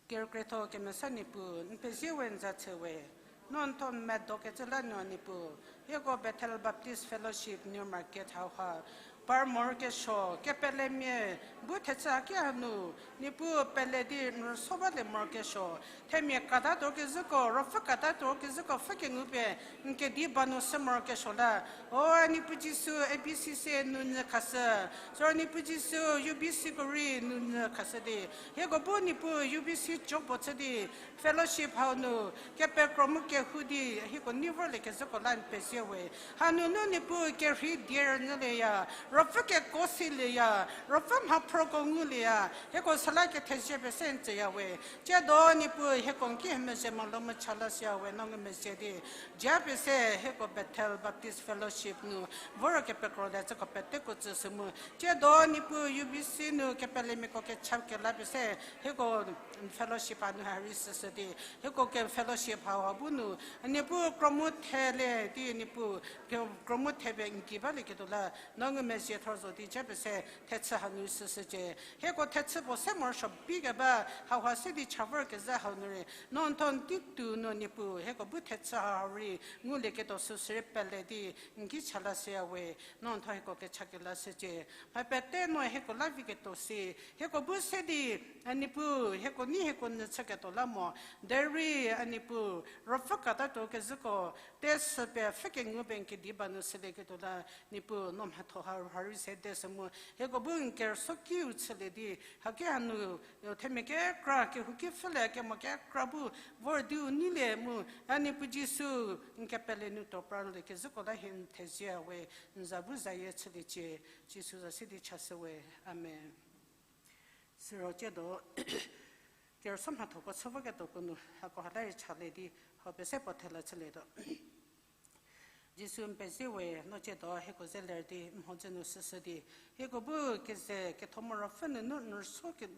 Kerükrietho kemesa Niepuu, n pezie we, n za chü we. No n thuo medokecü la nu Niepuu, hieko Bethel Baptist Fellowship New Market hauha par morokesuo, kepelemia bu thechü haki hanu, Niepuu pele di n rüso balie morokesuo, themia katatuo kezhüko, ruopfü katatuo kezhüko pfhü kengu pie, n kedi ba nu sü morokesuo la. O Niepuu Jisu, A B C C nu nyü khashü, siro Niepuu Jisu, U B C ko rei nu nyü khashü di, hieko bu Niepuu U B C job puo chü di, fellowship hau nu kepekro mu kehou di hieko nei vorliekezhüko la n pezie we. Hanunu Niepuu kerhei die rünyülieya, ruopfü keko silieya, ruopfü mhaphroko ngulieya, hieko süla kethezie pie se n tsüya we. Tsiedo Niepuu hieko n ki hie mezhie molo mu cha la shüya we, no ngumezhie di ja pie se hieko Bethel Baptist Fellowship nu vor kepekro le tsüko peteko tsüshü mu. Tsiedo Niepuu U B C nu kepelemiako kecha kela pie se hieko fellowship hanu ha rei süshü di, hieko ke fellowship hauha bu nu Niepuu kro mu the le di Niepuu, kro mu the pie n ki balieketuo la no ngumezhie thor zo di ja pie se thechü hanu süshücie. Hieko thechü puo se morosuo bi keba hauha se di cha vorkezhü hau nu rei, no n thuo n tei tuo nu Niepuu hieko bu thechü hau rei ngulieketuo süsü rei pele di n ki cha la shüya we, no n thuo hieko kecha kela shücie. Mha pete no hieko la viketuo si, hieko bu se di, a Niepuu, hieko nei hieko nyü chüketuo la mo, derei a Niepuu, ruopfü katatuo kezhüko, tesü pie pfhü kengu pie n kedi ba nu sülieketuo la, Niepuu, no mhatho ha, ha rei se desü mu, hieko bu n kerüsuokiu chülie di, haki hanu, themia kekra, kehouki pfhülie kemo kekra bu vor di u neilie mu, a Niepuu Jisu, n kepele nu tuo praliekezhüko la hie n thezie we, n za bu zayie chüliecie, Jisu za se di chashü we. Amen. Siro tsiedo, kerüsuo mhathoko chü voketuoko nu, hako ha la rei chalie di, hau pie se puo thela chülietuo. Jisu n pezie we, no tsiedo hieko ze ler di mhodzü nu süshü di, hieko bu keze ketho morosuo nunu n rüsuo ke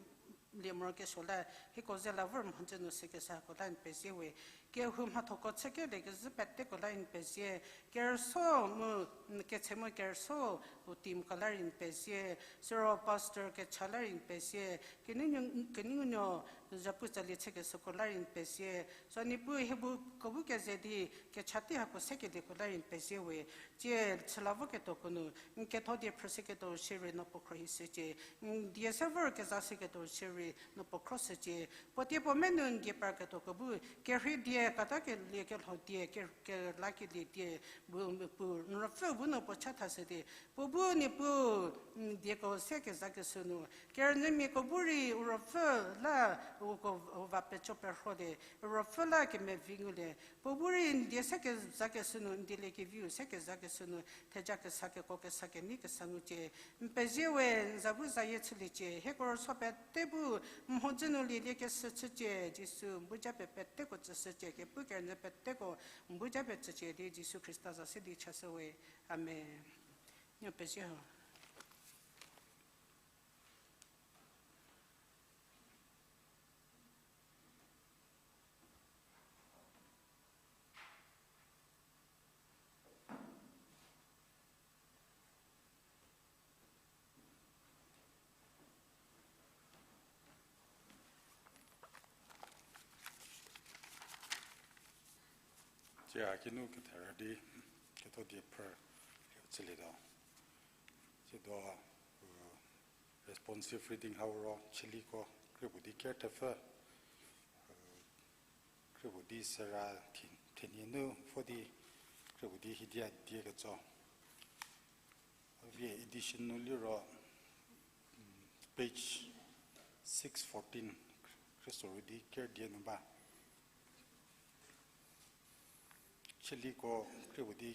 lie morokesuo la, hieko ze la vor mhodzü nu sükeshüko la n pezie we. Kehou mhathoko chükeliekecü peteko la n pezie. Kerüsuo mu, n ketse mu kerüsuo u teamko la rei n pezie. Siro pastor kecha la rei n pezie. Kenei, kenei nuo zapu tsalie chükeshüko la rei n pezie. Sü Niepuu hie bu ko bu keze di kecha tei hako sekelieko la rei n pezie we. Tsie chü la voketuoko nu n ketho die phrüshüketuo shierei no puo khro hi shücie. N die se vor kezashüketuo shierei no puo khro shücie. Puo tie puo menu n die parketuoko bu kerhei die, kata kelie kelho die, ke, kelakelie die, bu, bu n ruopfü bu nu puo cha thashü di, puo bu Niepuu n dieko se kezakeshü nu, kerünyümiako bu rei u ruopfü la uko va peco perho di, u ruopfü la kemevi ngulie, puo bu rei n die se kezakeshü nu, n dieliekeviu se kezakeshü nu, theja kesa keko kesa kenei kesa ngucie. N pezie we, n za bu zayie chüliecie, hieko rüsuo pete bu mhodzü nu lieliekeshü chücie, Jisu n bu japie peteko tsüshücie, kepu kerünyü peteko n bu japie tsücie di Jisu Khrista za se di chashü we. Amen. N pezie ho. Tsie a kinu kethera di ketho die phrü chülietuo. Tsiedo, uh, responsive reading hau ro, Chiliko krie puo di ker thepfü, krie puo di sera thi-, thenie nu vo di krie puo di hidia die ketso. Vie edition nu liro, page six fourteen, Khrista rüdi ker die nu ba. Chiliko krie puo di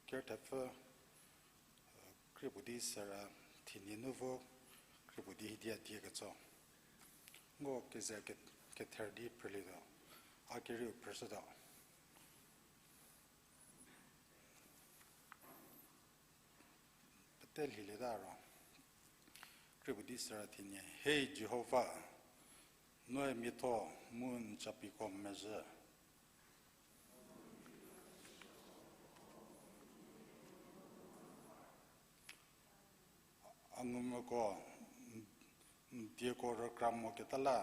ker thepfü, krie puo di sera thenie nu vo, krie puo di hidia die ketso. Nko keze ke-, kether di phrülietuo. A kerieu phrüshütuo. Pete lhilieta ro. Khriepuo di süra thienie. Hei Jihova, noe miatho mu n capiko mezhü. A ngumvüko n dieko rükra moketa la,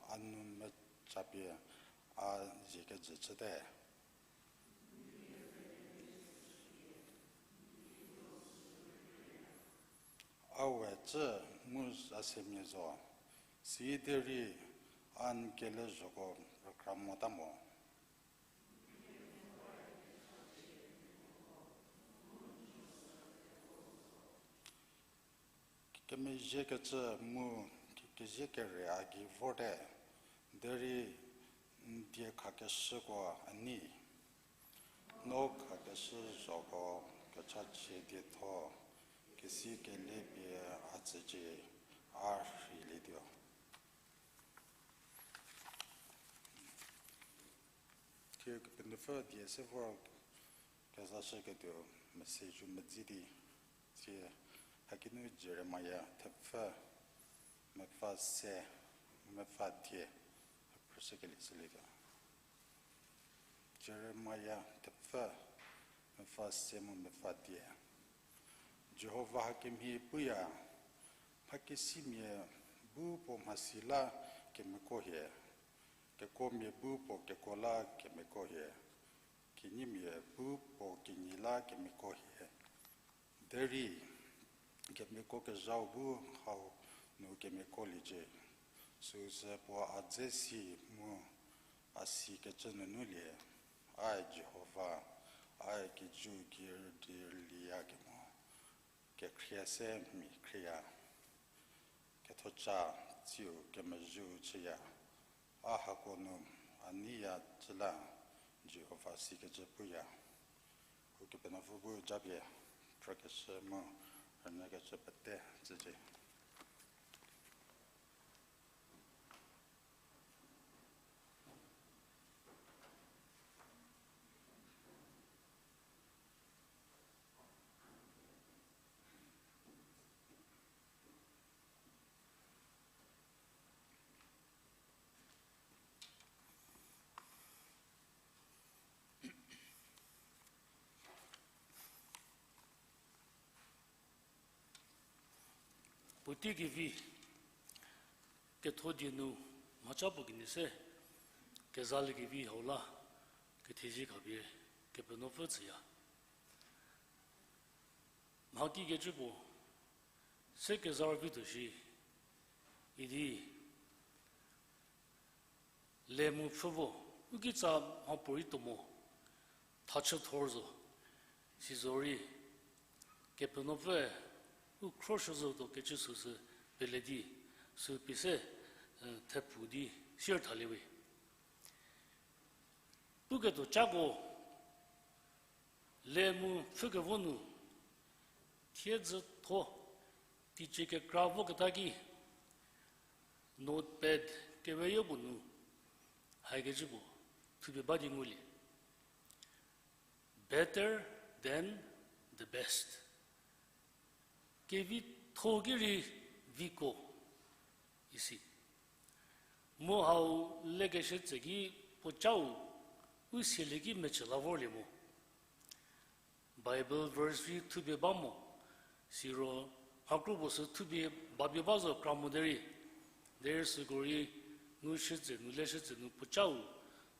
a nou mecapie a zie kejü chüte. A we cü mu a semia zo, siderei a n kelezhoko rükra mota mo. Kemezhiekecü mu kezie kere a gei vorte, derei n diekhakeshüko a nei. No khakeshü zhoko kechachie dietho, kesi kele pie a tsücie, a rheilietuo. Thie Kepenuopfü die se vor kezashüketuo message medzi di, sie hakinu Jeremia thepfü mepfü se, mepfü die, phrüshükelie shülietuo. Jeremia thepfü mepfü se mu mepfü die. Jihova hakemhie puya, mhakesimia bu puo mhasi la kemeko hie, kekomia bu puo keko la kemeko hie, kinyimia bu puo kinyi la kemeko hie. Derei kemeko kezhau bu hau nu kemekoliecie, süsü puo a dze si mu a sikecü nunu lie, Ae Jihova, ae kijü gei di liya kemo, kekhrie se mia khrieya, kethoca tsiu kemezhieu chüya, a hako nu a neiya cü la, Jihova sikecü puya. Ukepenuopfü bu japie phrükeshü mu rünyükecü pete tsücie. Puotei kevi, ketho die nu mhaca puo kenie se kezalie kevi hau la, kethezie khapie Kepenuopfü tsüya. Mha kikecü puo se kezha rüvi tuo shi, idi le mu pfhü vo, u kitsa mhapuorei tuo mo, thachüthor zo, sizorei Kepenuopfüe u khroshü zotuo kecü süsü pele di, sü pie se, e, thepfu di sier thalie we. Puketuo cako, le mu pfhükevo nu, thiedzütho, teicie kekra voketa ki, notepad keweyo puo nu, haikecü puo, thupie ba di ngulie. Better than the best. Kevitho ki rei viko, isi. Mu hau lekeshü tse ki puocau, u sielie ki mecü la vorlie mo. Bible verse rei thupie ba mo, siro mhakro puo sü thupie bapie ba zo kra mo derei, derei süko rei ngushütse, nu leshütse nu puocau,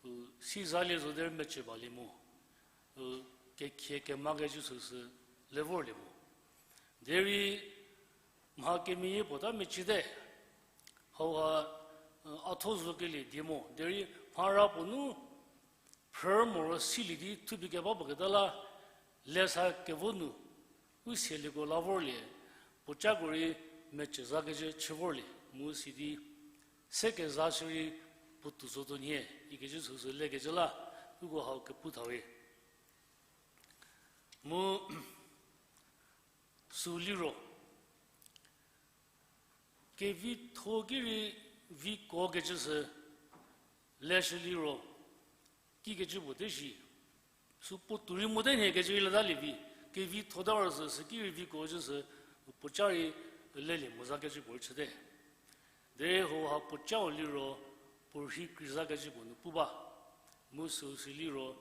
u, si zalie zo derei mecü balie mo, u, kekhie kemakecü süsü le vorlie mo. Derei mha kemeyie puo ta mecüte, hauha, u, a tho zo kelie die mo, derei mhara puo nu, phrü moro silie di thupie keba puo keta la, lesa kevo nu, u sielieko la vorlie, puocako rei mecü zakecü chü vorlie, mu sidi, se keza shierei puotou zotuo nhie, ikecü süsü lekecü la, uko hau kepu thawe. Mu, sü liro, kevitho ki rei viko kecü sü, leshü liro, kikecü puo te shi, sü puotou rei mote nhie kecü rei letalie vi, kevitho ta ro sü, süki rei viko cü sü, puoca rei lelie mo zakecü puo rei chüte. Derei hauha puocau liro, puo rhi krizakecü puo nu pu ba. Mu süu si liro,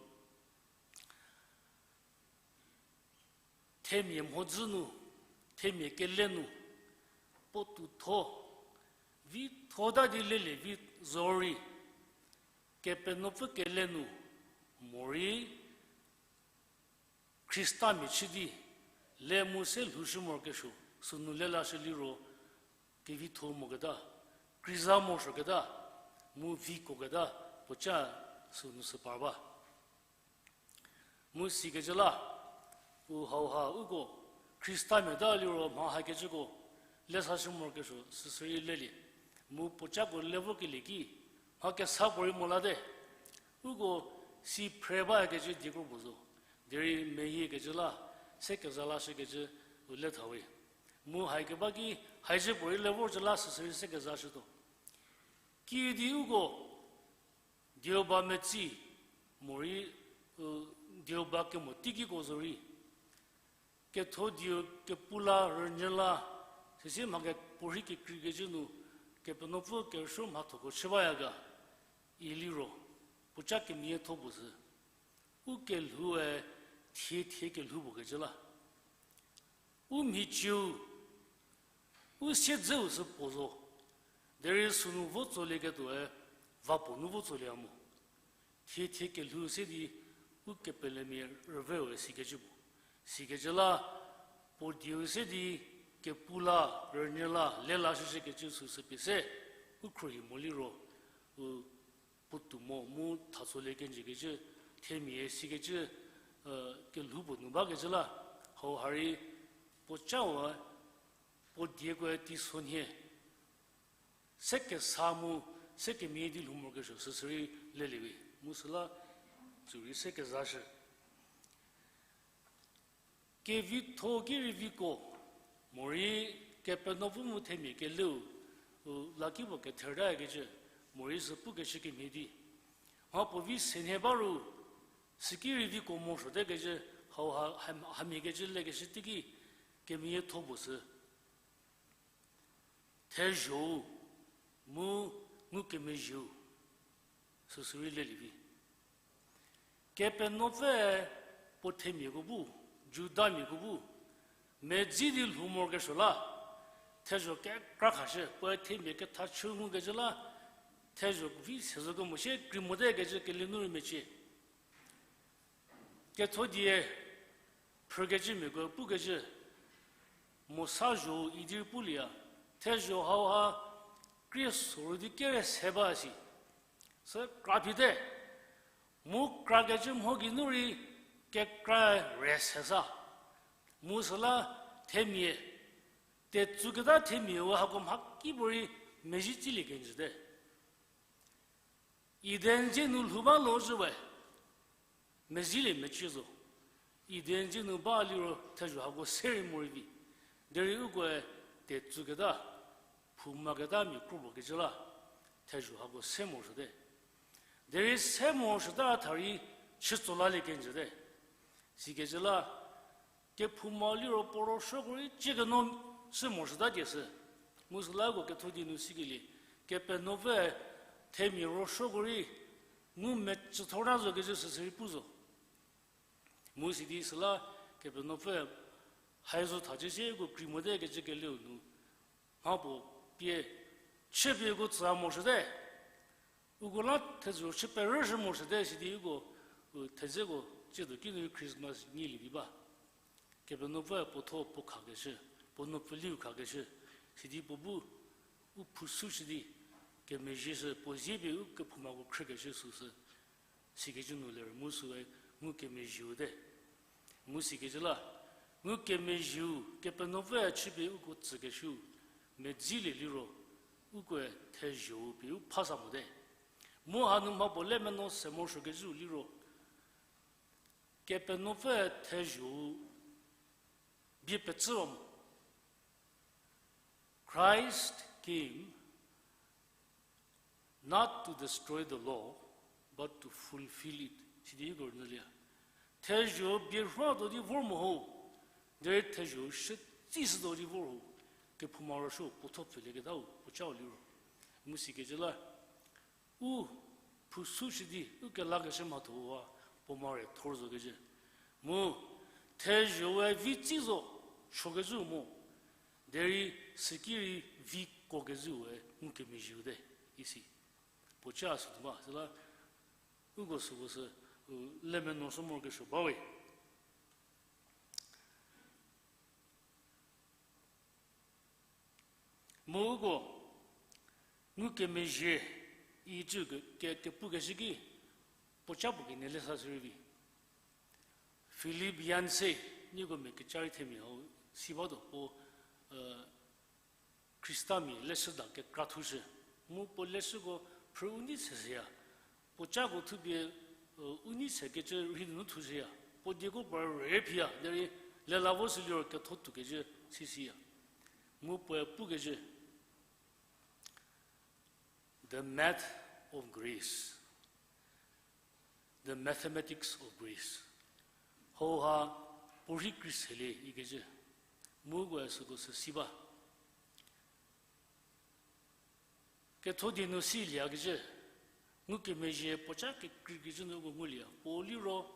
themia mhodzü nu, themia kele nu, puotoutho, vitho ta di lelie vi zorei, Kepenuopfü kele nu, morei Khristamia chü di, le mu se lhoushü morokesuo, sünu lelashü liro, kevitho moketa, kriza morosuoketa, mu viko keta, puoca sünu sü par ba. Mu sikecü la, u hauha uko, Khristamia ta liro mha hakecüko, lesashü morokesuo süsü rei lelie. Mu puocako le vokelie ki, mha kesa puorei mo late. Uko si phre bakecü diekro puo zo. Derei meyiekecü la, se keza lashükecü u le thawe. Mu haikeba ki, haicü puorei le vorcü la süsü rei se kezashütuo. Kiüdi uko, dieu ba metsi, morei, u, dieu ba kemo teikiko zorei, ketho dieu kepu la rünyü la, süsie mha kepuorhi kekreikecü nu, Kepenuopfü kerüsuo mhathoko chü baya ga, iliro, puoca kemiatho puo sü, u kelhoue thie thie kelhou puo kecü la. U mhicieu, u siedzeu sü puo zo, derei sünu vo tsolieketuoe, va puo nu vo tsolie mo. Thie thie kelhou se di, u kepelemia rüveu sikecü puo. Sikecü la, puo dieu se di, kepu la, rünyü la, le lashüshükecü süsü pie se, u khruohi mo liro, u puotou mo mu thatsolie kenjükecü, themia sikecü, kelhou puo nu bakecü la, hauha rei puocau, puo diekoe teisonhie, se kesa mu, se kemia di lhou morokesuo süsü rei leliewe, mu süla, tsü rei se kezashü. Kevitho ki rei viko, morei Kepenuopfü mu themia keleu, u lakipuo kethertakecü, morei sü pukeshü kemhie di, mhapuo vi senhie ba ru, süki rei viko morosuotekecü, hauha, hamhiekecü lekeshü teiki, kemiatho puo sü thezho-u, mu ngukemezhieu, süsü rei lelie vi. Kepenuopfüe puo themiako bu, Judamiako bu, medzi di lhou morokesuo la, thezho kekra khashü, puoe themia kethachü ngukecü la, thezho vi se zo kemo sie krei motekecü kele nu rei mecie. Ketho die, phrükecümiako pukecü, Mosa zho-u idi rei pulieya, thezho hauha, krie soru di kere se ba si. Sü kra phite, mu krakecü mho geinu rei, kekra re se sa. Mu süla themia, tetsuketa themia-u hako mhakipuorei mezhie tsilie kenjüte. Eden dzie nu lhou ba lo zhü we, mezielie mecie zo. Eden dzie nu ba liro thezho hako se rei morei vi. Derei ukoe tetsuketa, phoumaketa mia kro puo kecü la, thezho hako se morosuote. Derei se morosuota tha rei chütso lalie kenjüte. Sikecü la, kephouma liro puo rüsuoko rei ciekenuo sü morosuota die sü. Mu süla uko ketho die nu sikelie, Kepenuopfü themia rüsuoko rei ngumecüthorta zo kecü süsü rei pu zo. Mu sidi süla Kepenuopfü hai zo thacü sie uko krei mote kecü keleu nu, mhapuo pie chüpie uko tsüa morosuote. Uko la thezho chü perüshü morosuote sidi uko, u, thezeko tsiedo kinu Christmas nyilie vi ba. Kepenuopfü puotho puo khakeshü, puo nuopfüliu khakeshü, sidi puo bu u phushüshü di, kemezhieshü puo zie pie u kephoumako khrükeshü süsü, sikecü nu ler mu süe ngukemezhieu te. Mu sikecü la, ngukemezhieu Kepenuopfü chüpie uko tsükeshüu, medzilie liro, ukoe thezho-u pie u phasa mote. Mu hanu mhapuo le menuo se morosuokecüu liro, Kepenuopfü thezho-u bie pecüwa mo. Christ came Not to destroy the law, but to fulfill it. Sidi hieko rünyülie. Thezho bie rhatuo di vor mo ho, derei thezho shütsishütuo di vor ho, kephouma rüsuo puo thuo pfhülieketau puo cau liro. Mu sikecü la, u phusu shü di, u kelakeshü mhatho-u ha, puo mare thor zokecü. Mu, thezho-e vi tsi zo, suokecü mo. Derei süki rei vi kuokecüe ngukemezhieu te, isi. Puo ca sütuo ba, süla uko süko sü, u, le menuo sü morokesuo bawe. Mu uko ngukemezhie icü ke, ke, kepukeshü ki, puo ca puo kenie le sa sü rei vi. Philip Yancey, nieko mia kecha rei themia hau si batuo, puo, e, Khristamia leshüda kekra thushü. Mu puo leshüko phrü u nei se seya. Puo cako thupie, e, u nei sekecü rhei nunu thushüya. Puo dieko puo rei phiya, derei lela vo sü liro ketho tuokecü si siya. Mu puoe pukecü, The math of grace, the mathematics of grace. Hauha puo rhei kri selie ikecü. Mu ukoe süko sü si ba. Ketho die nu siliekecü, ngukemezhie puo ca kekreikecü nu uko ngulie. Puo liro,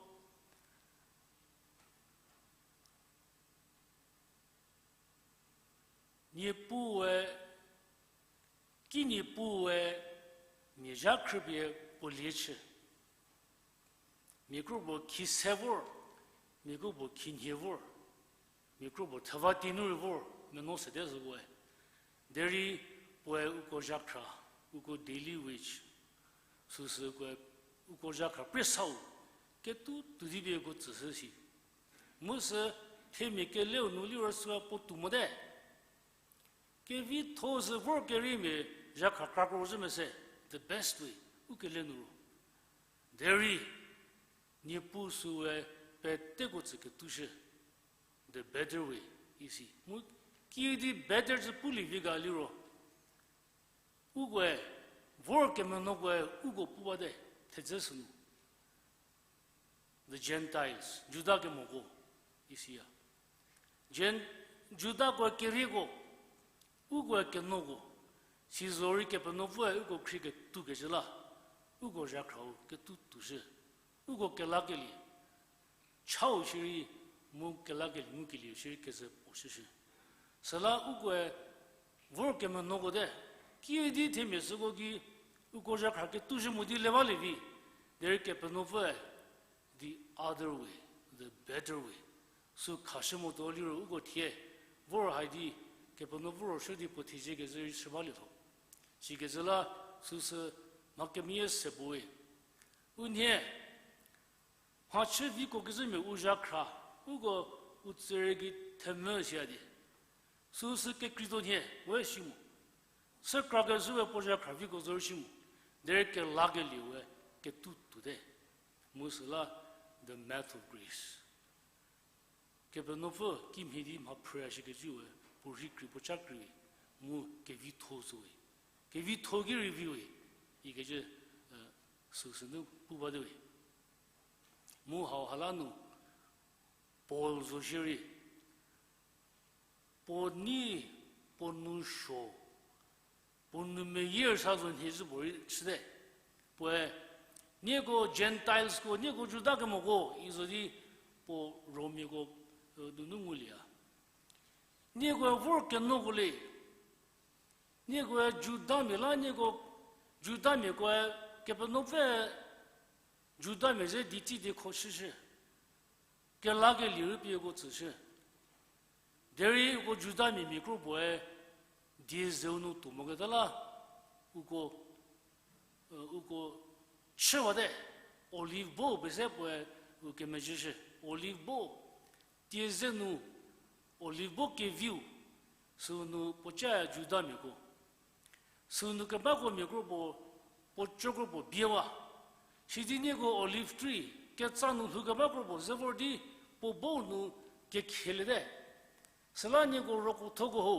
Niepuue, ki Niepuue, mia zha khrüpie puo lie chü. Mia kro puo khi se vor, mia kro puo khi nhie vor, mia kro puo theva tei nu rei vor, menuo sete zükoe. Derei puoe uko zhakhra, uko daily wage, süsü ukoe, uko zhakhra presau, ketuo tuo di pie uko tsüshü si. Mu sü themia keleu nu liro süa puo tuo mote. Kevitho sü vor kereimia zhakhra krakro zhü mese, the best way, u kele nu ro. Derei, Niepuu süe peteko tsü ketushü, the better way, isi. Mu kiüdi better tsü pulie vi ga liro, ukoe vor kemenuokoe uko pu bate, thedze sünu. The Gentiles, Juda kemoko, isiya. Gen-, Judako kerieko, ukoe kenuoko, sizorei Kepenuopfüe uko khrie ketuo kecü la, uko zhakhrau ketuo tuoshü, uko kelakelie chau shierei, mu kelakelie ngukelieu shierei kezü puo shüshü. Süla ukoe vor kemenuoko te, kiüdi themia süko ki, uko zhakhra ketuoshü mo di le balie vi, derei Kepenuopfüe the other way, the better way. Sü khashü motuo liro uko thie, vor haidi, Kepenuopfü rüsuo di puo thezie kezü rei shü balie lho. Sikecü la, süsü mha kemeyie se puoe. Unhie, mhachü viko kezümia u zhakhra, uko u tsüre gei themvü siya di. Süsü kekreituo nhie, we shi mo. Sükra kezhüwe puo zhakhra viko zo rei shi mo. Derei kelakelieu we ketuo tuote. Mu süla the math of grace. Kepenuopfü kimhie di mha phrüya shikecüwe, puo rhei krei puo ca krei, mu kevitho zowe. Kevitho ki rei viwe, ikecü, e, süsü nu pu bate we. Mu hauha la nu, Paul zo shierei, puo nei, puo nou suo, puo nou meyie sa zo nhie zhü puorei chüte. Puoe, nieko Gentilesko, nieko Juda kemoko, i zo di puo Romiako, e, donu ngulieya. Niekoe vor kenuoko le, niekoe Judamia la nieko, Judamiakoe Kepenuopfü Judamia ze di tsi di kho shüshü. Kelakelie rüpie uko tsüshü. Derei uko Judamia mia kro puoe die zeu nu tuo moketa la, uko, e, uko chüwate, olive bo pese puoe u kemezhüshü, olive bo, tie ze nu, olive bo keviu, sünu puo ca Judamiako. Sünu kebako mia kro puo, puo co kro puo biewa. Sidi nieko olive tree, ketsa nu lhou keba kro puo ze vor di, puo bo nu kekheliete. Süla nieko roko thoko ho.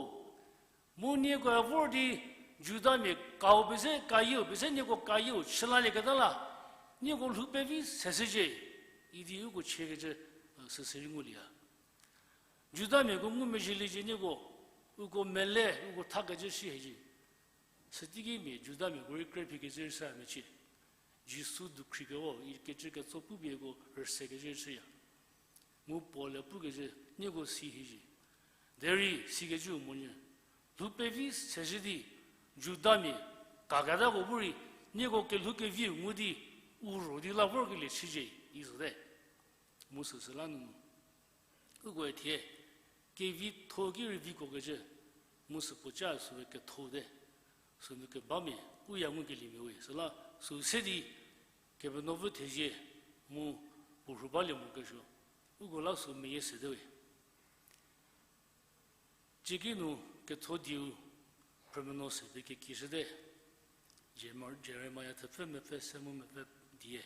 Mu nieko vor di, Judamia kau pie se, kayieu pie se, nieko kayieu chülalieketa la, nieko lhou pevi seshücie, idi uko chiekecü, süsü rei ngulieya. Judamiako ngumezhieliecie nieko, uko mele, uko thakecü shi hiecie. Süteiki mia Judamiako rei krephi kecü rei sü mecie. Jisu dukhri kevo ikecü ketso pupieko rüse kecü chüya. Mu Paul-e pukecü, nieko si hiecie. Derei sikecüu monyü, lhou pevi seshü di, Judamia kaketako bu rei, nieko kelhou keviu ngu di, u ro di la vorkelie chücie, izote. Mu süsü la nunu, ukoe thie, kevitho ki rei vikuokecü, mu süpuo ca süe kethote, sünu kebamia u ya ngukeliemia we. Süla sü se di, Kepenuopfü thezie mu puo rhu balie morokesuo, uko la sü meyie sete we. Cieki nu ketho dieu phrümenuo se pie kekieshüte, Jerema-, Jeremia thepfü mepfü se mu mepfü die.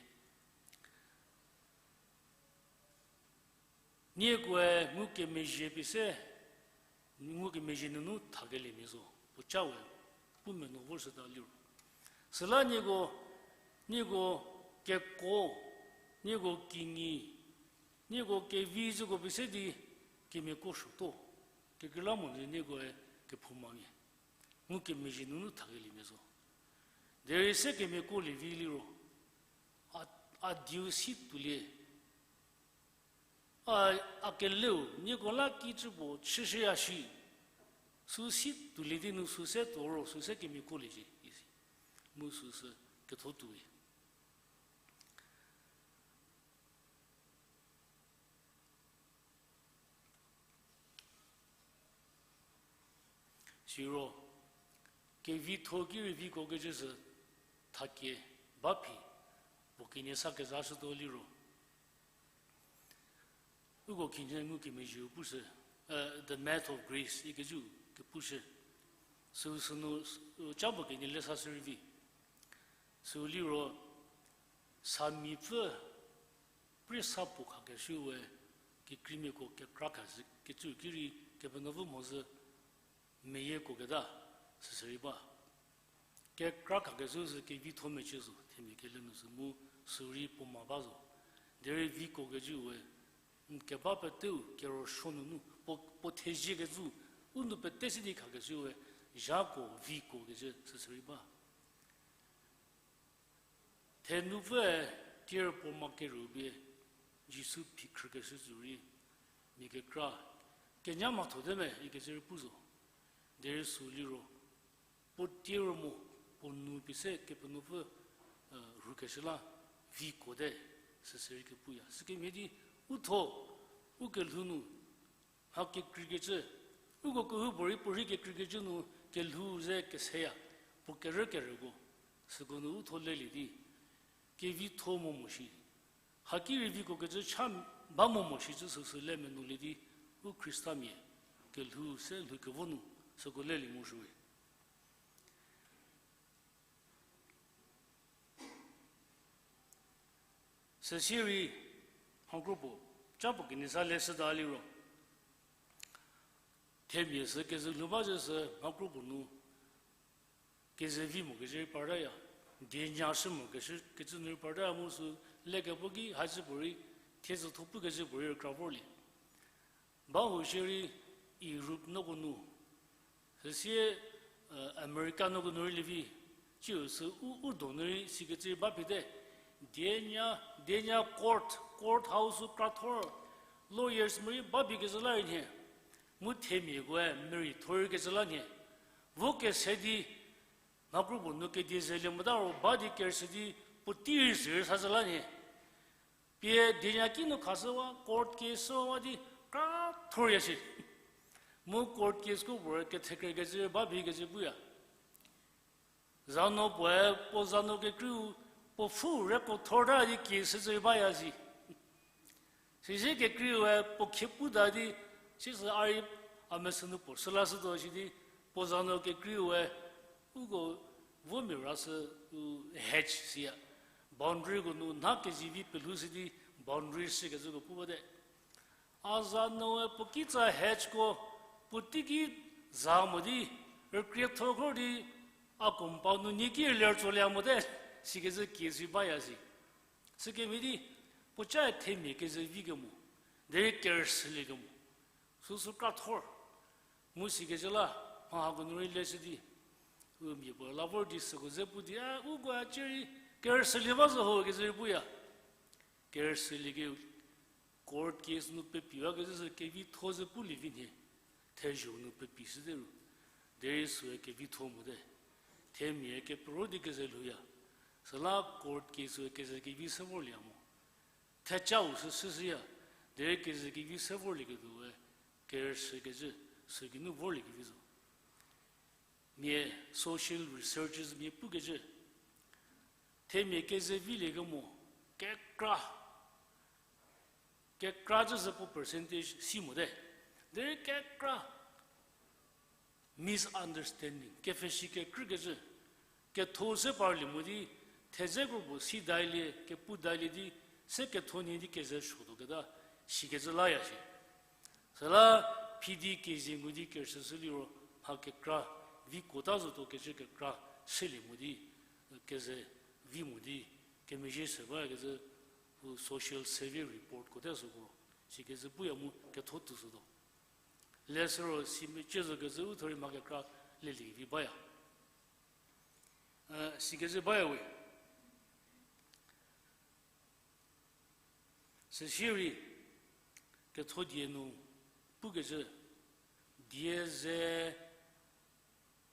Niekoe ngukemezhie pie se, ngukemezhie nunu thakeliemia zo, puo ca we, pu menuo vorshüta liro. Süla nieko, nieko kekuo, nieko kinyi, nieko kevi züko pie se di kemiako suotuo, kekreilamonyü niekoe kephoumamia. Ngukemezhie nunu thakeliemia zo. Derei se kemiako lievi liro, a, a dieu si tuolie. A, a keleu, nieko la kicü puo chüshüya shi. Sü si tuolie di nu sü se tuo ro, sü se kemiako liecie, isi. Mu süsü ketho tuowe. Siro, kevitho ki rei vikuokecü sü thakie ba phi, puo kenie sa kezashütuo liro. Uko khinhie ngukemezhieu pushü, eh, The Math of Grace ikecü kepushü. Süu sünu, u ca puo kenie le sashü rei vi. Süu liro, samipfü, prei sa puo khakeshüu we, kekreimiako kekra khashü kecü ki rei Kepenuopfü mhodzü meyiekuoketa, süsü rei ba. Kekra khakeshüu sü kevitho mecie zo, themia kele nu sü mu sü rei puo ma ba zo. Derei vikuokecüu we, n keba peteu kerüsuo nunu, puo, puo theziekecü, u nu pete se di khakeshüu we, zhako vikuokecü süsü rei ba. Thenupfüe tier puo ma keru pie Jisu phi khrükeshü sü rei, mia kekra, kenya mhathote me ikecü rei pu zo. Derei sü liro, puo tier mo, puo nu pie se Kepenuopfü, eh, rhukeshü la, vikuote, süsü rei kepuya. Sükemhie di, u tho, u kelhou nu, mha kekreikecü, uko kehoupuorei puorei kekreikecü nu kelhou ze keseya, puo kerü kerüko, süko nu u tho lelie di, kevitho mo mo shi. Haki rei vikuokecü cha ba mo mo shicü süsü le menuolie di, u Khristamia, kelhou se lhou kevo nu, süko lelie morosuowe. Süsie rei, mhakro puo, ca puo kenie sa leshüta liro. Themia sü kezü lhou ba zhü sü mhakro puo nu, keze vi mo kezhü rei partaya, dienya shü mo kezhü kecü nu rei partaya mu sü lekevo ki hacü puorei, thiezütho pu kezhü puorei rükra vorlie. Ba hu shierei Europe noko nu, süsie, eh, America noko nu rei lievi, ciu sü u, u donu rei sikecü rei ba phite, dienya, dienya court, court house u krathor, lawyers morei ba phi kezhü la rei nhie, mu themiakoe merei thor kecü la nhie, vo kese di, mhakro puo nu kedie zelie mota ro ba di kerüshü di puotei rei sü rei sazhü la nhie. Pie dienya ki nu khashüwa, court case shüwa di krathorya shi. Mu court case ko puorei kethekhrekecü ba phi kecü puya. Zanu puoe puo zanu kekreiu puo pfhü record thorta di case shüzü baya zi. Sisie kekreiue puo khie puta di, sisü a rei a mesü nu puo shü lashütuo shi di, puo zanu kekreiue, uko vomia ra sü u hedge siya. Boundary ko nu nha kezivi pelhou si di boundary shükecüko pu bate. A zanue puo kitsa hedgeko puo teiki za mo di, rükrietho khor di, A compound nu nie ki ler tsolie mote, sikecü case baya si. Sükemhie di, puoca themia keze vi kemo, derei kerüshülie kemo, süsü krathor. Mu sikecü la, mha hako nu rei leshü di, u mia puo la vor di süko ze pu di, a, uko a cierei kerüshülie ba zo ho kecü rei puya. Kerüshülie ke court case nu pepiwakecü sü kevitho ze pulie vi nhie, thezho nu pepishüte ru, derei süe kevitho mote. Themia kepero di keze lhouya, süla court case sü keze kevi se vorlieya mo. Thecau sü süshüya, derei keze kevi se vorlieketuoe, kerüshükecü, sügeinu vorlie kevi zo. Mia social researchers mia pukecü, themia keze vilie kemo, kekra, kekra cü sü puo percentage si mote. Derei kekra misunderstanding, kepfhesi kekrükecü, ketho se parlie mo di, thedze kropuo si dalie, kepu dalie di, se ketho nhie di keze suotuoketa, sikecü laya shie. Süla phidi kezie ngu di kerüshü liro, mha kekra, vi kuota zotuo kecü kekra, shülie mo di, keze vi mo di, kemezhie se bakecü, u social survey report kuote süko, sikecü puya mu ketho tuo sütuo. Leshü ro si mecie zokecü u thuo rei mha kekra lelie vi baya. E, sikecü baya we. Süsie rei ketho die nu pukecü, die ze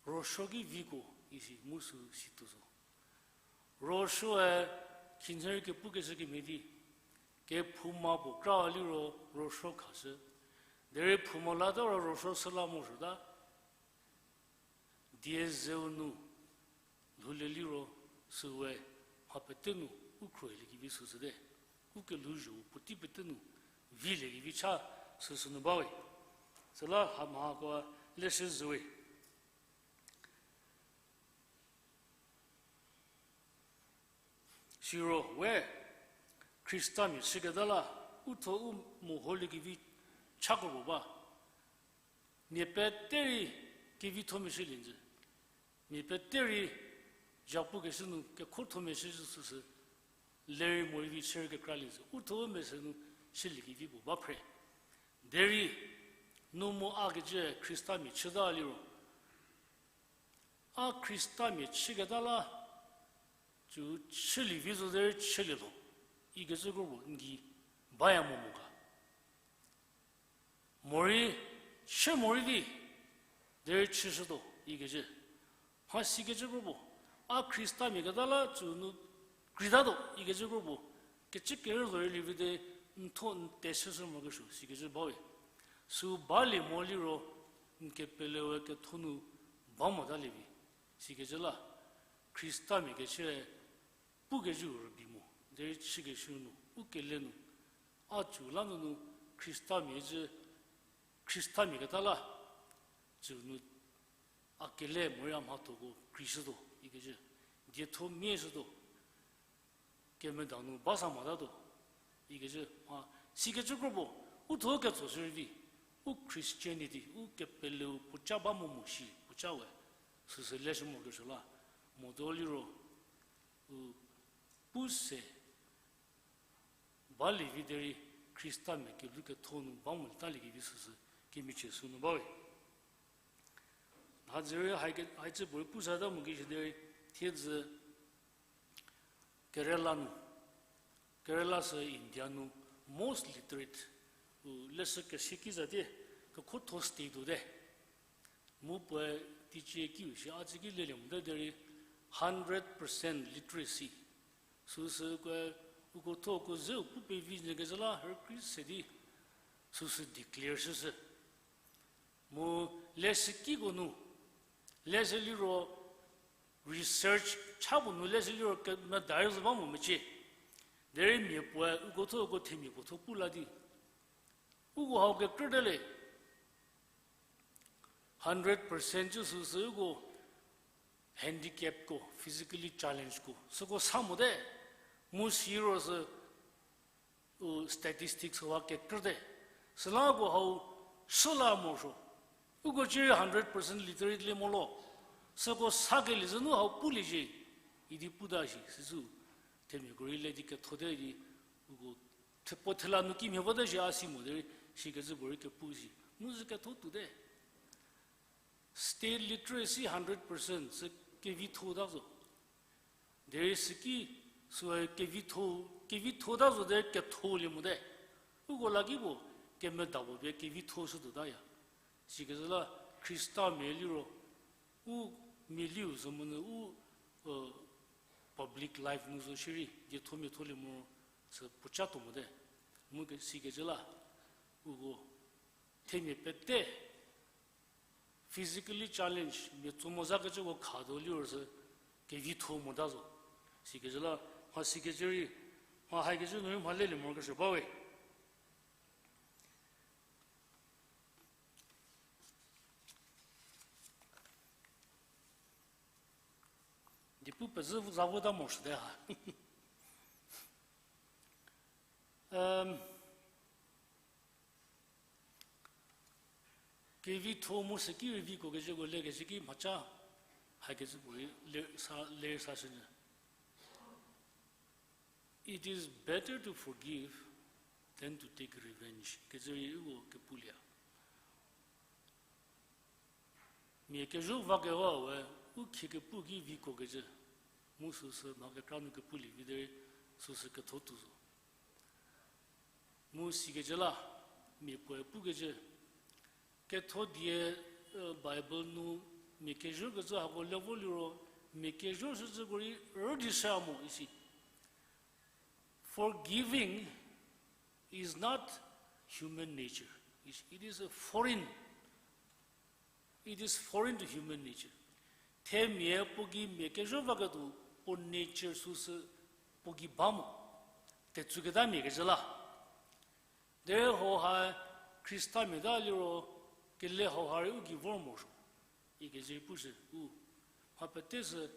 ruosuo ki viko isi mu sü situo zo. Ruosuoe khinhie rei kepukeshü kemhie di, kephouma puo kra liro ruosuo khashü. Derei phouma lata ro ruosuo süla morosuota. Die zeu nu lhoulie liro süe mha pete nu u khruohilie kevi süsüte. U kelhouzho puotei pete nu vilie kevi cha süsü nu bawe. Süla hamhako leshü zhüwe. Siro we Khristamia chüketa la, u thuo u meholie kevi chako puo ba. Mia pete rei kevitho meshülie njü. Mia pete rei japukeshü nu kekhotho meshüzhü süsü, lerei morei vi chü rei kekralie njü. U thuo u mese nu chülie kevi puo ba phre. Derei, no mu a kecü Khristamia chüta liro, a Khristamia chüketa la, cü chülie vi zo derei chülie lho, ikecü kropuo n gei baya mo mo ga. Morei, chü morei vi, derei chüshütuo, ikecü. Mha sikecü kropuo, a Khristamia keta la cü nu kreitatuo, ikecü kropuo, kecü kerü zorei lievi de, n thuo n teshüshü morokesuo, sikecü bawe. Sü balie mo liro, n kepelewe ketho nu ba motalie vi, sikecü la, Khristamia kechüe, pukecü rübei mo, derei chükeshü nu, u kele nu, a cü la nunu Khristamia cü, Khristamia keta la, cü nu, a kele morei a mhathoko kreishütuo, ikecü, dietho mieshütuo, kemeda nu ba sa motatuo, ikecü, mha, sikecü kropuo, u thuo ketso shürei vi, u Christianity, u kepeleu puoca ba mo mo shi, puoca we, süsü leshü morokesuo la, motuo liro, u, pu se, balie vi derei Khristamia kelhou ketho nu ba mo talie kevi süsü kemichie sünu bawe. Mhadzü rei hai ke-, haicü puorei pu sata mo ki shi derei thiedzü Kerala nu, Kerala sü India nu most literate, u leshü kese ki zatie, kekhotho state tuote. Mu puoe teicie kiu shi a tsü ki lelie mote derei hundred percent literacy. Süsü ko, uko thuo uko zeu pu pevi nyü kezhü la rükrie se di, süsü declare shüshü. Mu leshü kiko nu, leshü liro research cha puo nu leshü liro kemedar zo ba mo mecie. Derei mia puoe uko thuo uko themia puo thuo pu la di, uko hau kekrüte le. Hundred percent cü süsü uko handicapko, physically challengeko, süko sa mote, mu siro sü, u, statistics hauha kekrüte. Süla uko hau süla morosuo. Uko cierei hundred percent literate le mo lo. Süko sakelie zü nu hau pulie zhie, idi puta shi, süsü themiako rei le di kethote di, uko the-, puo thela nu kimhie vote zhie a si mo derei, sikecü puorei kepu shi. Mu zü ketho tuote. State literacy hundred percent sü kevithota zo. Derei süki, süe kevitho, kevithota zo derei ketholie mote. Uko la ki puo, kemeda puo pie kevitho shütuotaya. Sikecü la Khristamia liro, u mia liu zo monyü u, public life nu zo shierei, diethomiatholie moro, sü puoca tuo mote. Mu ke-, sikecü la, uko, themia pete, physically challenge, mia tso mo zakecüko khatuo liro sü, kevitho mota zo. Sikecü la, mha sikecü rei, mha haikecü nu rei mha lelie morokesuo bawe. Di pu pezü za vota morosuote ha. Em, kevitho mu süki rei viko kecüko lekecü ki mhaca, hakecü puorei le sa, ler sashünyü. It is better to forgive than to take revenge. Kecü rei uko kepulie. Mia kezho vakewa we, u khie kepu ki viko kecü. Mu süsü mha kekra nu kepulie vi derei süsü ketho tuo zo. Mu sikecü la, mia puoe pukecü. Ketho die, Bible nu mia kezhokecü hako le vo liro, mia kezho shücüko rei rüdi shü mo isi. Forgiving is not human nature. It is a foreign, it is foreign to human nature. Themia puo gei mia kezho vaketuo puo nature süsü puo gei ba mo. Tetsuketamia kecü la. Derei hauha Khristamia ta liro, kele hauha rei u gei vor morosuo. Ikecü pushü u. Mha pete sü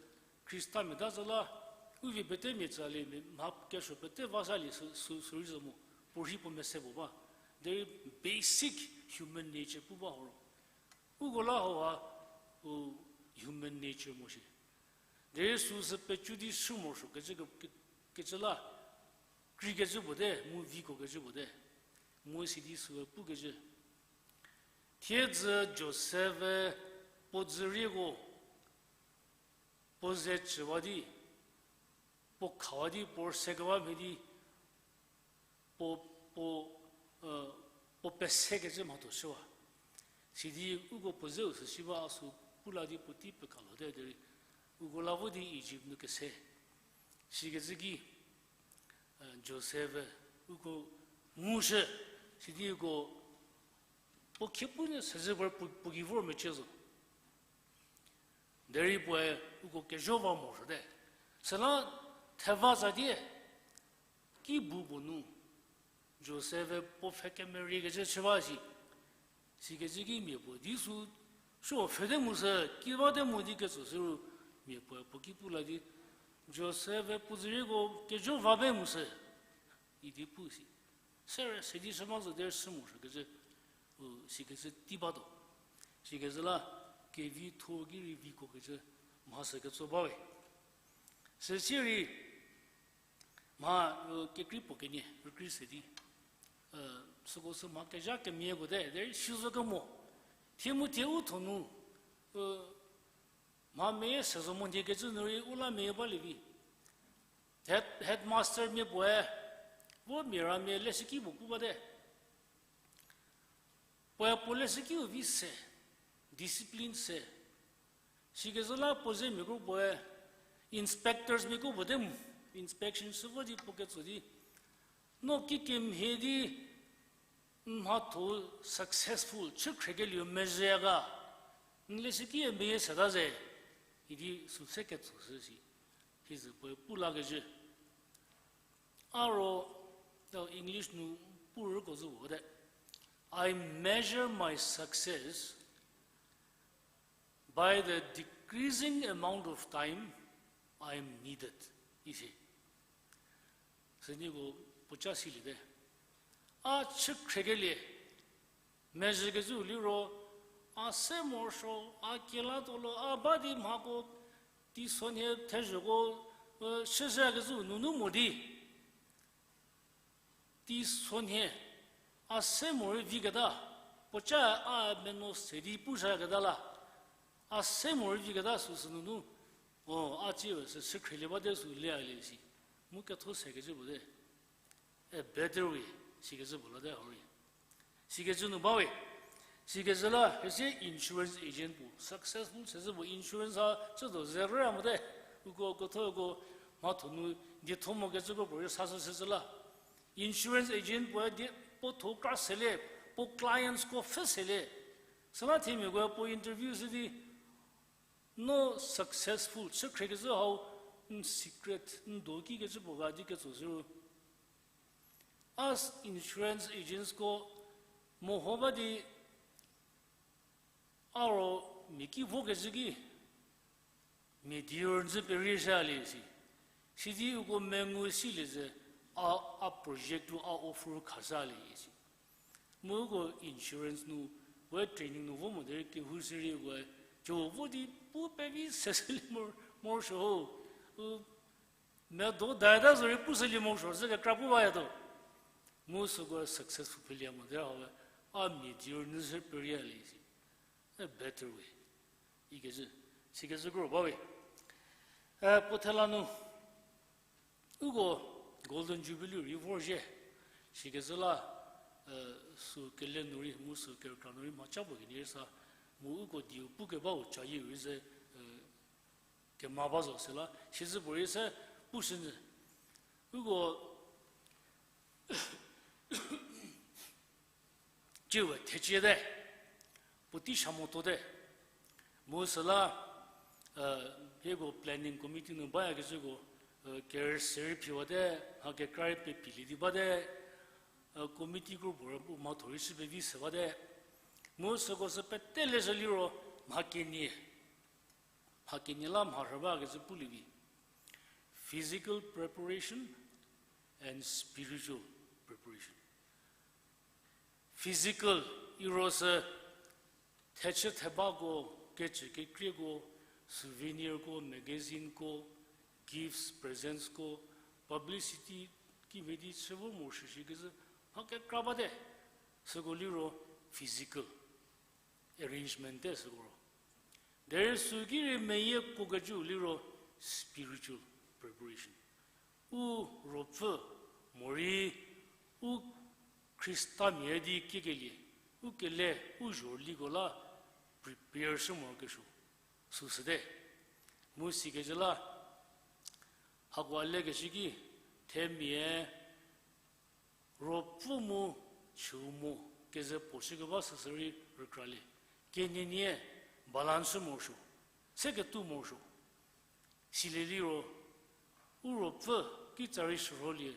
Khristamia ta zü la, u vie pete mia tsali, mia, mha kesuo pete va salie sü, sü, sürei zo mo, puo rhi puo mese puo ba. Derei basic human nature pu ba horo. Uko la hauha, u human nature mo shi. Derei süsü pecu di shü morosuo kecü ke-, ke-, kecü la, kreikecü puo te, mu viko kecü puo te, mu sidi süe pukecü. Thiedzü Josef-e puo dzürieko, puo ze chüwa di, puo khawa di, puo rüse kewa mhie di, puo, puo, puo pesekecü mhatho shüwa. Sidi uko puo zeu sü shi ba a sü pu la di puo tei pekalo te derei, uko la vo di Ijipt nu kese. Sikecü ki, Josef-e uko ngushü, sidi uko puo khiepunyü sezü puo, puo gei vor mecie zo. Derei puoe uko kezho va morosuote. Süla theva za die, ki bu puo nu, Josef-e puo pfhe kemeriekecü chü ba si. Sikecü ki mia puo di sü, sü pfhete mu sü, ki bate mu di ketso sü ru, mia puoe puo ki pu la di, Josef-e puo dzürieko kezho va be mu sü, idi pu si. Süre sidi shü ba zo derei shü morosuokecü, u, sikecü tei batuo. Sikecü la kevitho ki rei viko kecü mha sü ketso bawe. Süsie rei mha, u, kekrei puo kenie rükrei se di, süko sü mha kezha kemiako te derei si zo kemo. Thie mu thie u tho nu, u, mha meyie se zo mo nhie kecü nu rei u la meyie balie vi. Head, headmaster mia puoe, vo mia ra mia leshüki puo pu bate. Puoe puo leshükiu vi se, discipline se. Sikezhü la puo zemiako puoe, inspectors miako puo te mu, inspection shü vo di puo ketso di, no kikemhie di n mhatho successful chü khriekelieu mezhüya ga, n leshüki meyie seta ze, idi sü se ketso shü si, hizü puoe pu lakezhü. A ro, English nu pu rüko zü puo te, I measure my success by the decreasing amount of time I am needed, isi. Sünieko puoca siliete. A chü khriekelie, mezhükecüu liro, A se morosuo, a kela tuo lo, a ba di mhako, teisonhie thezhoko, e, shüzhüyakezhü nunu mo di. Teisonhie, a se morei viketa, puoca a meno se di puzhaketa la, a se morei viketa süsü nunu, o, a tsiu sü, sü khrielie bate sü lealie si. Mu ketho sekecü puo te. A better way, sikecü puo la te hau rei. Sikecü nu bawe. Sikecü la, hie sie insurance agent puo, successful sezü puo insurance ha, cütuo ze rüya mote. Uko, uko tho uko, mhatho nu, dietho mokecüko puorei sasü sezü la. Insurance agent puoe di, puo tho kra selie, puo clientsko pfhü selie. Süla themiakoe puo interview sü di, no successful, chü khriekezhü hau, n secret, n do kikecü puo ga di ketso zhü ru. A insurance agentsko meho ba di, a ro mia ki vokecü ki, mia dieu rünyü perie zhalie si. Sidi uko mengu silie ze, a, a project ru a offer khazhalie si. Mu uko insurance nu, we training nu vo mo derei kehou sirei we, jo vo di pu pevi sesülie mor, morosuo ho. U, medo data zorei pu selie morosuo, zü kekra pu baya tuo. Mu süko successful phelie mo derei hau we, a mia dieu rünyü zhü perielie si. A better way. Ikecü, sikecü kro bawe. E, puo thela nu, uko Golden Jubilee rei vorzhie, sikecü la, e, sü kele nu rei, mu sü kerükra nu rei mhaca puo kenie sa, mu uko dieu pukebau cayie rei ze, e, kema ba zo süla, sizü puorei se pushünyü. Uko Ciewe thecie te, puotei sha moto te. Mu süla, hieko planning committee nu bayakecüko, kerüse rei phiwate, mha kekra rei pepilie di bate, committee group puo rei u mhatho rei shü pevi se bate. Mu süko sü pete leshü liro, mha kenie, mha kenie la mharhü bakecü pulie vi. Physical preparation and spiritual preparation. Physical, iro sü thechü thebako, kecü kekrieko, souvenirko, magazineko, gifts, presentsko, publicity kimhie di chü vo mo shüshi kezhü mha kekra bate, süko liro physical arrangement te süko ro. Derei sü ki rei meyie kuokecüu liro spiritual preparation. U ruopfü morei u Khristamia di kiekelie, u kele, u zhorüliko la prepare shü morokesuo, süsüte. Mu sikecü la, hako a lekeshü ki, themia ruopfü mu chüu mo keze puo shükeba süsü rei rükralie. Kenienie balance morosuo, se ketou morosuo. Silie liro, u ruopfü kitsa rei shürholie,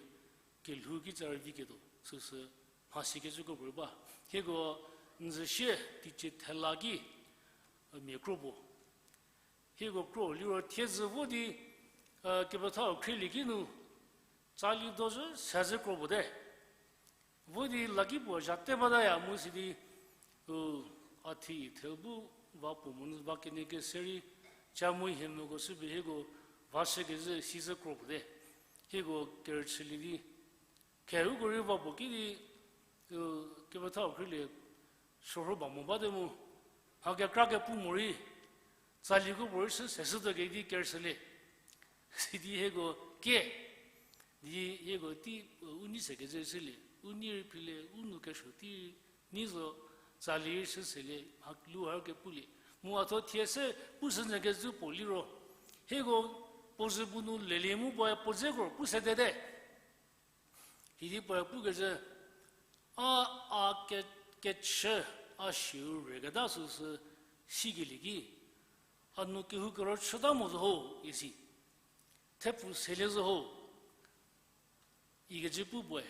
kelhou kitsa rei viketuo, süsü mha sikecüko puorei ba. Hieko n zü sie teicie thela ki, mia kro puo. Hieko kro liro thiedzü vo di, kepethau khrielie ki nu, tsali dozhü sezhü kro puo te. Vo di laki puo zha te bataya mu sidi, u, a thi thel bu va puo monyü va kenie kese rei, ca mu hie moko shüpie hieko va shükezhü sizhü kro puo te. Hieko kerüchülie di, khe uko rei va puo ki di, u, kepethau khrielie, shürho ba mo bate mu, mha kekra kepu morei, tsaliko puorei shü seshütuo ke di kerüchülie. Sidi hieko kie, di hieko tei, u, u nei sekecü shülie, u nei rei philie, u nou kesuo tei nei zo, tsali rei shü selie, mha lu har kepulie. Mu a tho thie se pushünyü kezhü puo liro, hieko puo zhü bu nu lelie mu puoe puo dzeko pu sede te. Sidi puoe pukecü, a, a ke, kechü, a siu reketa süsü sikelie ki, a nu kehou kero chüta mo zo ho, isi. Thepfu selie zo ho. Ikecü pu puoe,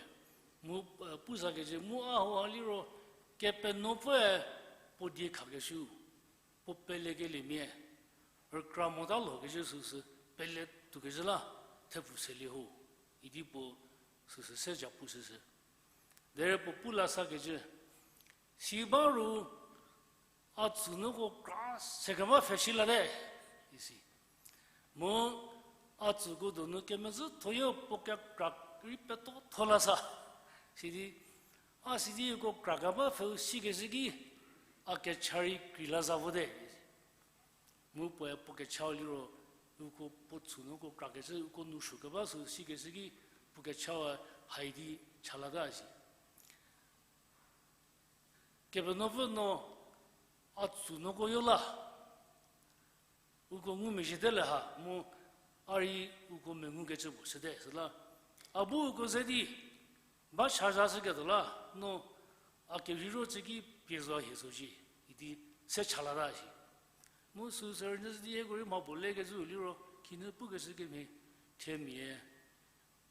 mu, e, pu zakecü mu a hauha liro, Kepenuopfüe puo die khakeshüu, puo pelekeliemia, rükra mota lhokecü süsü, pele tuokecü la, thepfu selie ho, idi puo süsü se ja pu süsü. Derei puo pu la sakecü, si ba ru, a tsünuoko kra se keba pfhe shi late, isi. Mu a tsüko donu kemezhü thoyo puo kekra rei peto tho la sa. Sidi, a sidi uko kra keba pfheu sikeshü ki, a kecha rei krei la za vote. Mu puoe puo kechau liro, uko puo tsünuoko krakecü uko nou suo keba sü sikeshü ki, puo kechaue hai di cha lata si. Kepenuopfü no a tsünuoko yo la, uko ngumezhie te le ha mu a rei uko mengukecü puo shüte süla, a bu uko ze di ba chazashüketuo la, no a kerheiro chü ki pie zo hie zo zhie idi se cha lata shi. Mu süsü rünyü di hieko rei mha puo lekecü liro khinhie pukeshü kemhie themia,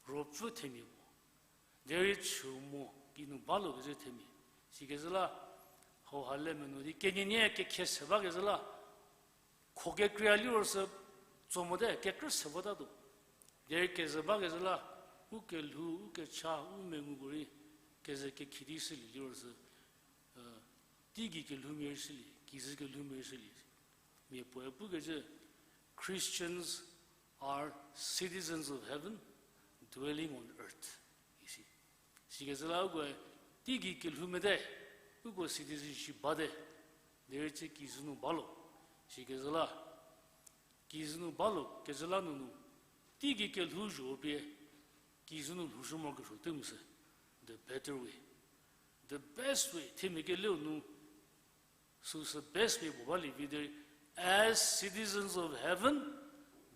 ruopfü themia puo. Derei chü mo kinu balokecü themia. Sikecü la, hauha le menuo di kenienie kekhie se bakezhü la, kho kekreia liro sü tso mote, kekrü se votatuo. Derei kezhü bakezhü la, u kelhou, u kecha, u menguko rei kezhü kekhi di shülie liro sü, teigei kelhoumia rei shülie, kijü kelhoumia rei shülie. Mia puoe pukecü, Christians are citizens of heaven, dwelling on earth, isi. Sikecü la ukoe teigei kelhou mete, uko citizenship bate, derei tsie kijü nu balo. Sikecü la, kijü nu balo kecü la nunu, teigei kelhou zho pie, kijü nu lhoushü morokesuo te mu sü, the better way, the best way, themia keleu nu, süsü best way puo balie vi derei, as citizens of heaven,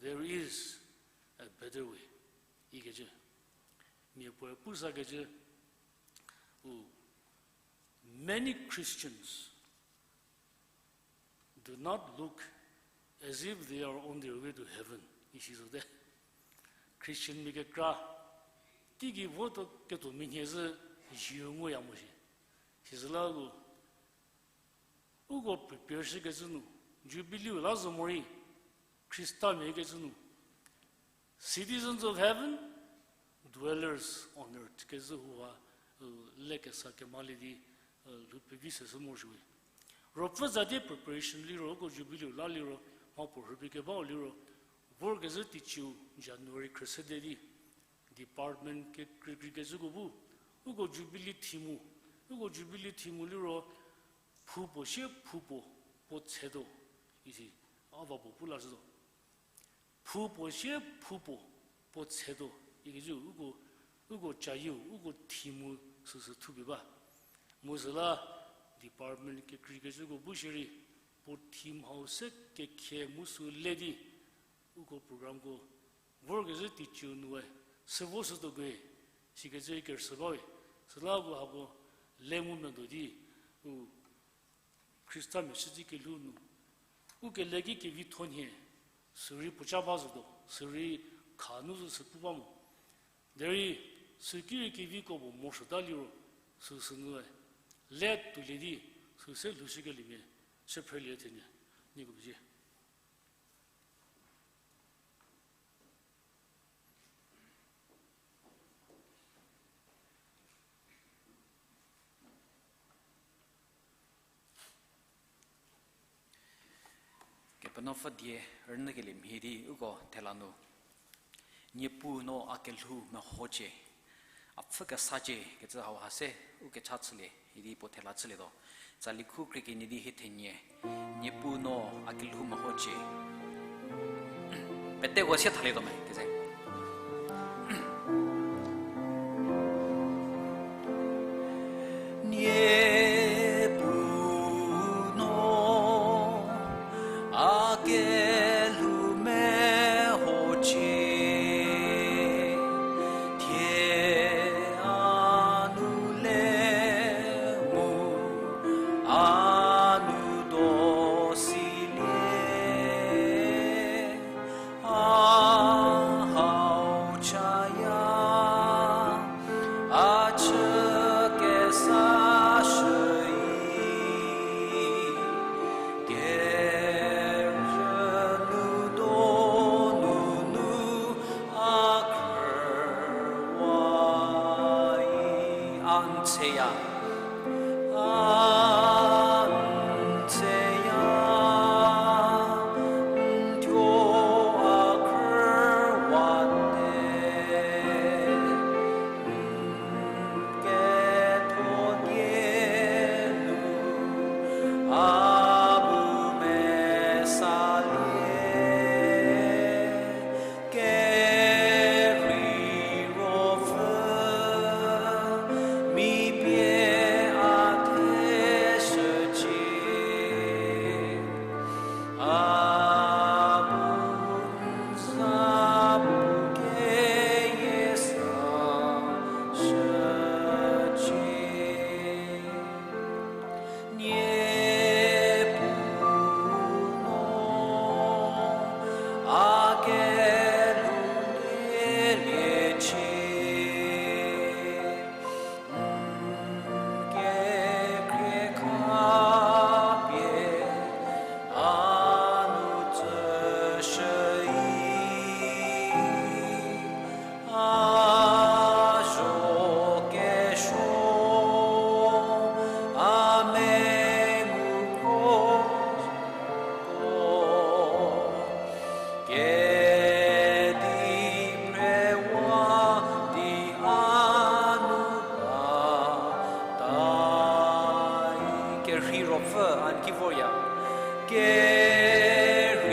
there is a better way. Ikecü, mia puoe pusakecü, u, many Christians do not look as if they are on their way to heaven, isi zote. Christian mia kekra, teigei votuo ketuo mia nhie zhü zieu nguya mo shi. Sizü la u, uko prepare shükecü nu, Jubilee la zo morei, Khristamia kecü nu, citizens of heaven, dwellers on earth kezhü huha, lekesa kemalie di, lhou pevi seshü morosuowe. Ruopfü za di preparation liro, uko Jubilee la liro, mha puo rhüpie kebau liro, vorkezhü teiciu January khrüse de di, department kekreikreikecüko bu, uko Jubilee theme-u, uko Jubilee theme-u liro, phou puo sie phou puo, puo tshetuo, isi, a va puo pu lashütuo. Phou puo sie phou puo, puo tshetuo, ikecü uko, uko cayieu, uko theme-u süsü thupie ba. Mu süla department kekreikecüko bu shierei, puo theme hau se kekhie mu sü le di, uko programko vorkezhü teiciu nue, sü vo shütuokoe, sikecü kerüchü bawe, süla uko hako le mu medo di, u Khristamia chü di kelhou nu, u kele ki kevitho nhie, sürei puoca ba zotuo, sürei kha nu zo sü pu ba mo. Derei, süki rei keviko puo morosuota liro, süsü nue, le tuolie di, süse lhoushükeliemia, chü phrelie thenyü, nieko pezie. Kepenuopfü die rünyükelie mhie di uko thela nu, Niepuu no a kelhou mehocie, a pfhü kesacie kecü hauha se u kecha chülie idi puo thela chülietuo. Tsali khu krie kenie di hie thenie, Niepuu no a kelhou mehocie. Peteko sie thalietuo me keze. Niepuu no a kelhou mehocie, thie a nu le mu a nu do silie. A hau chaya, a chü kesa shüi, kerünu donu a khrüwai. A n tseya, a n tse Kerhei ruopfü, a n ki vorya. Kerhei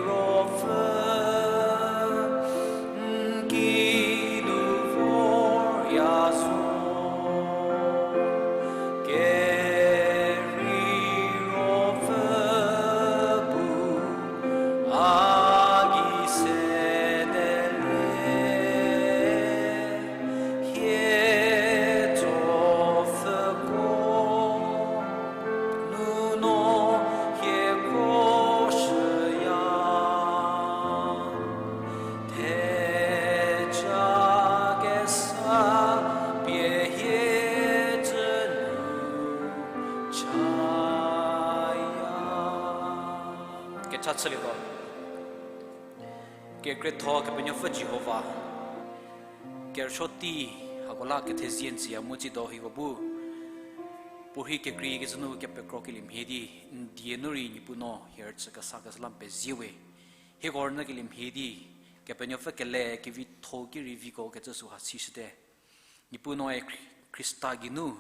ruopfü, n ki nu vorya zo. Kerhei ruopfü bu a gei sede le, hie tsopfhüko nu no hie kroshüya. Theja kesa pie hie cü nu chaya. Kecha chülietuo. Kekrietho Kepenuopfü Jihova, kerüsuo tei hako la kethezie n tsüya mu tsiedo hieko bu puorhei kekreikecü nu kepekro kelie mhie di, n die nu rei Niepuu no hie rüchü kesa kesa la n pezie we. Hieko rünyü kelie mhie di, Kepenuopfü kele kevitho ki rei viko kecü süha sishüte. Niepuu noe Khri-, Khrista geinu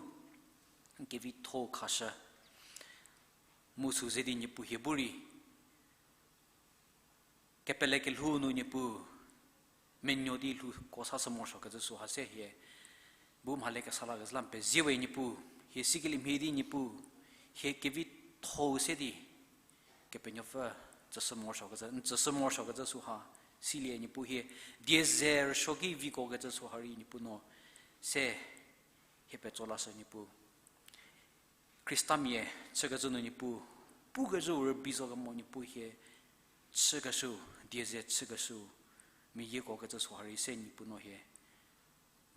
kevitho khashü. Mu sü ze di Niepuu hie bu rei kepele kelhou nu Niepuu menuo di lhouko sashü morosuo kecü süha se hie bu mhale kesa la kesa la n pezie we Niepuu. Hie sikelie mhie di Niepuu, hie kevitho se di Kepenuopfü tsüshü morosuo kecü, n tsüshü morosuo kecü süha silie Niepuu hie, die ze rüsuo ki viko kecü süha rei Niepuu no se hie petso lashü Niepuu. Khristamia chükecü nu Niepuu, pukecü rübei zo kemo Niepuu hie chükeshü, die ze chükeshü, meyieko kecü süha rei se Niepuu no hie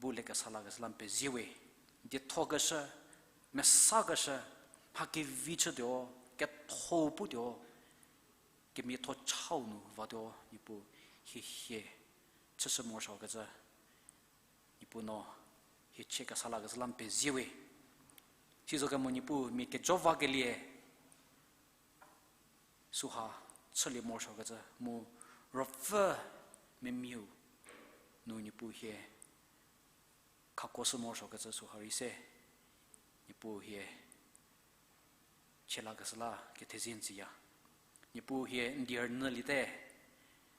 bu le kesa la kesa la n pezie we, diethokeshü, mesakeshü, mha kevi chütuo, ketho putuo, kemiatho chau nu vatuo Niepuu hie hie chüshü morosuo kecü Niepuu no hie chie kesa la kesa la n pezie we. Sizo kemo Niepuu mia kejo vakelie süha chülie morosuo kecü mu ruopfü memiau nu Niepuu hie khakoshü morosuo kecü süha rei se Niepuu hie chie la kesa la kethezie n tsüya. Niepuu hie n die rünyüliete,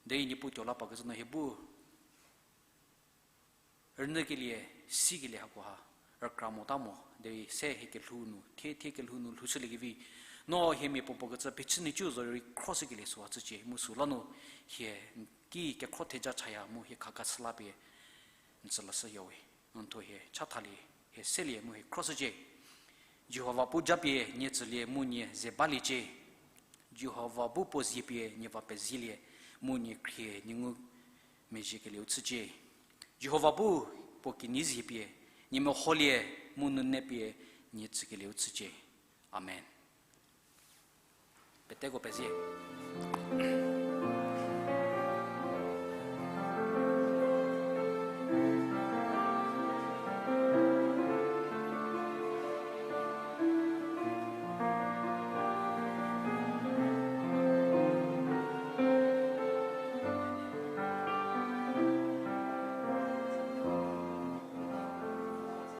derei Niepuu tuo la pa kecü nu hie bu rünyükelie, sikelie hakoha rükra mota mo, derei se hie kelhou nu, thie thie kelhou nu lhoushüliekevi, no hie mia puopuo kecü phichü nhicu zorei khroshükelie süha chücie, mu süla nu hie n ki kekhro theja chaya mu hie khakeshü la pie n tsü lashüya we. No n thuo hie chathalie, hie selie mu hie khroshücie. Jihova bu japie nie tsülie mu nie ze baliecie. Jihova bu puo zie pie nie va pezielie, mu nie khrie nie ngumezhiekelieu chücie. Jihova bu puo kinyi zie pie nie meholie, mu nune pie nie tsükelieu chücie. Amen. Peteko pezie.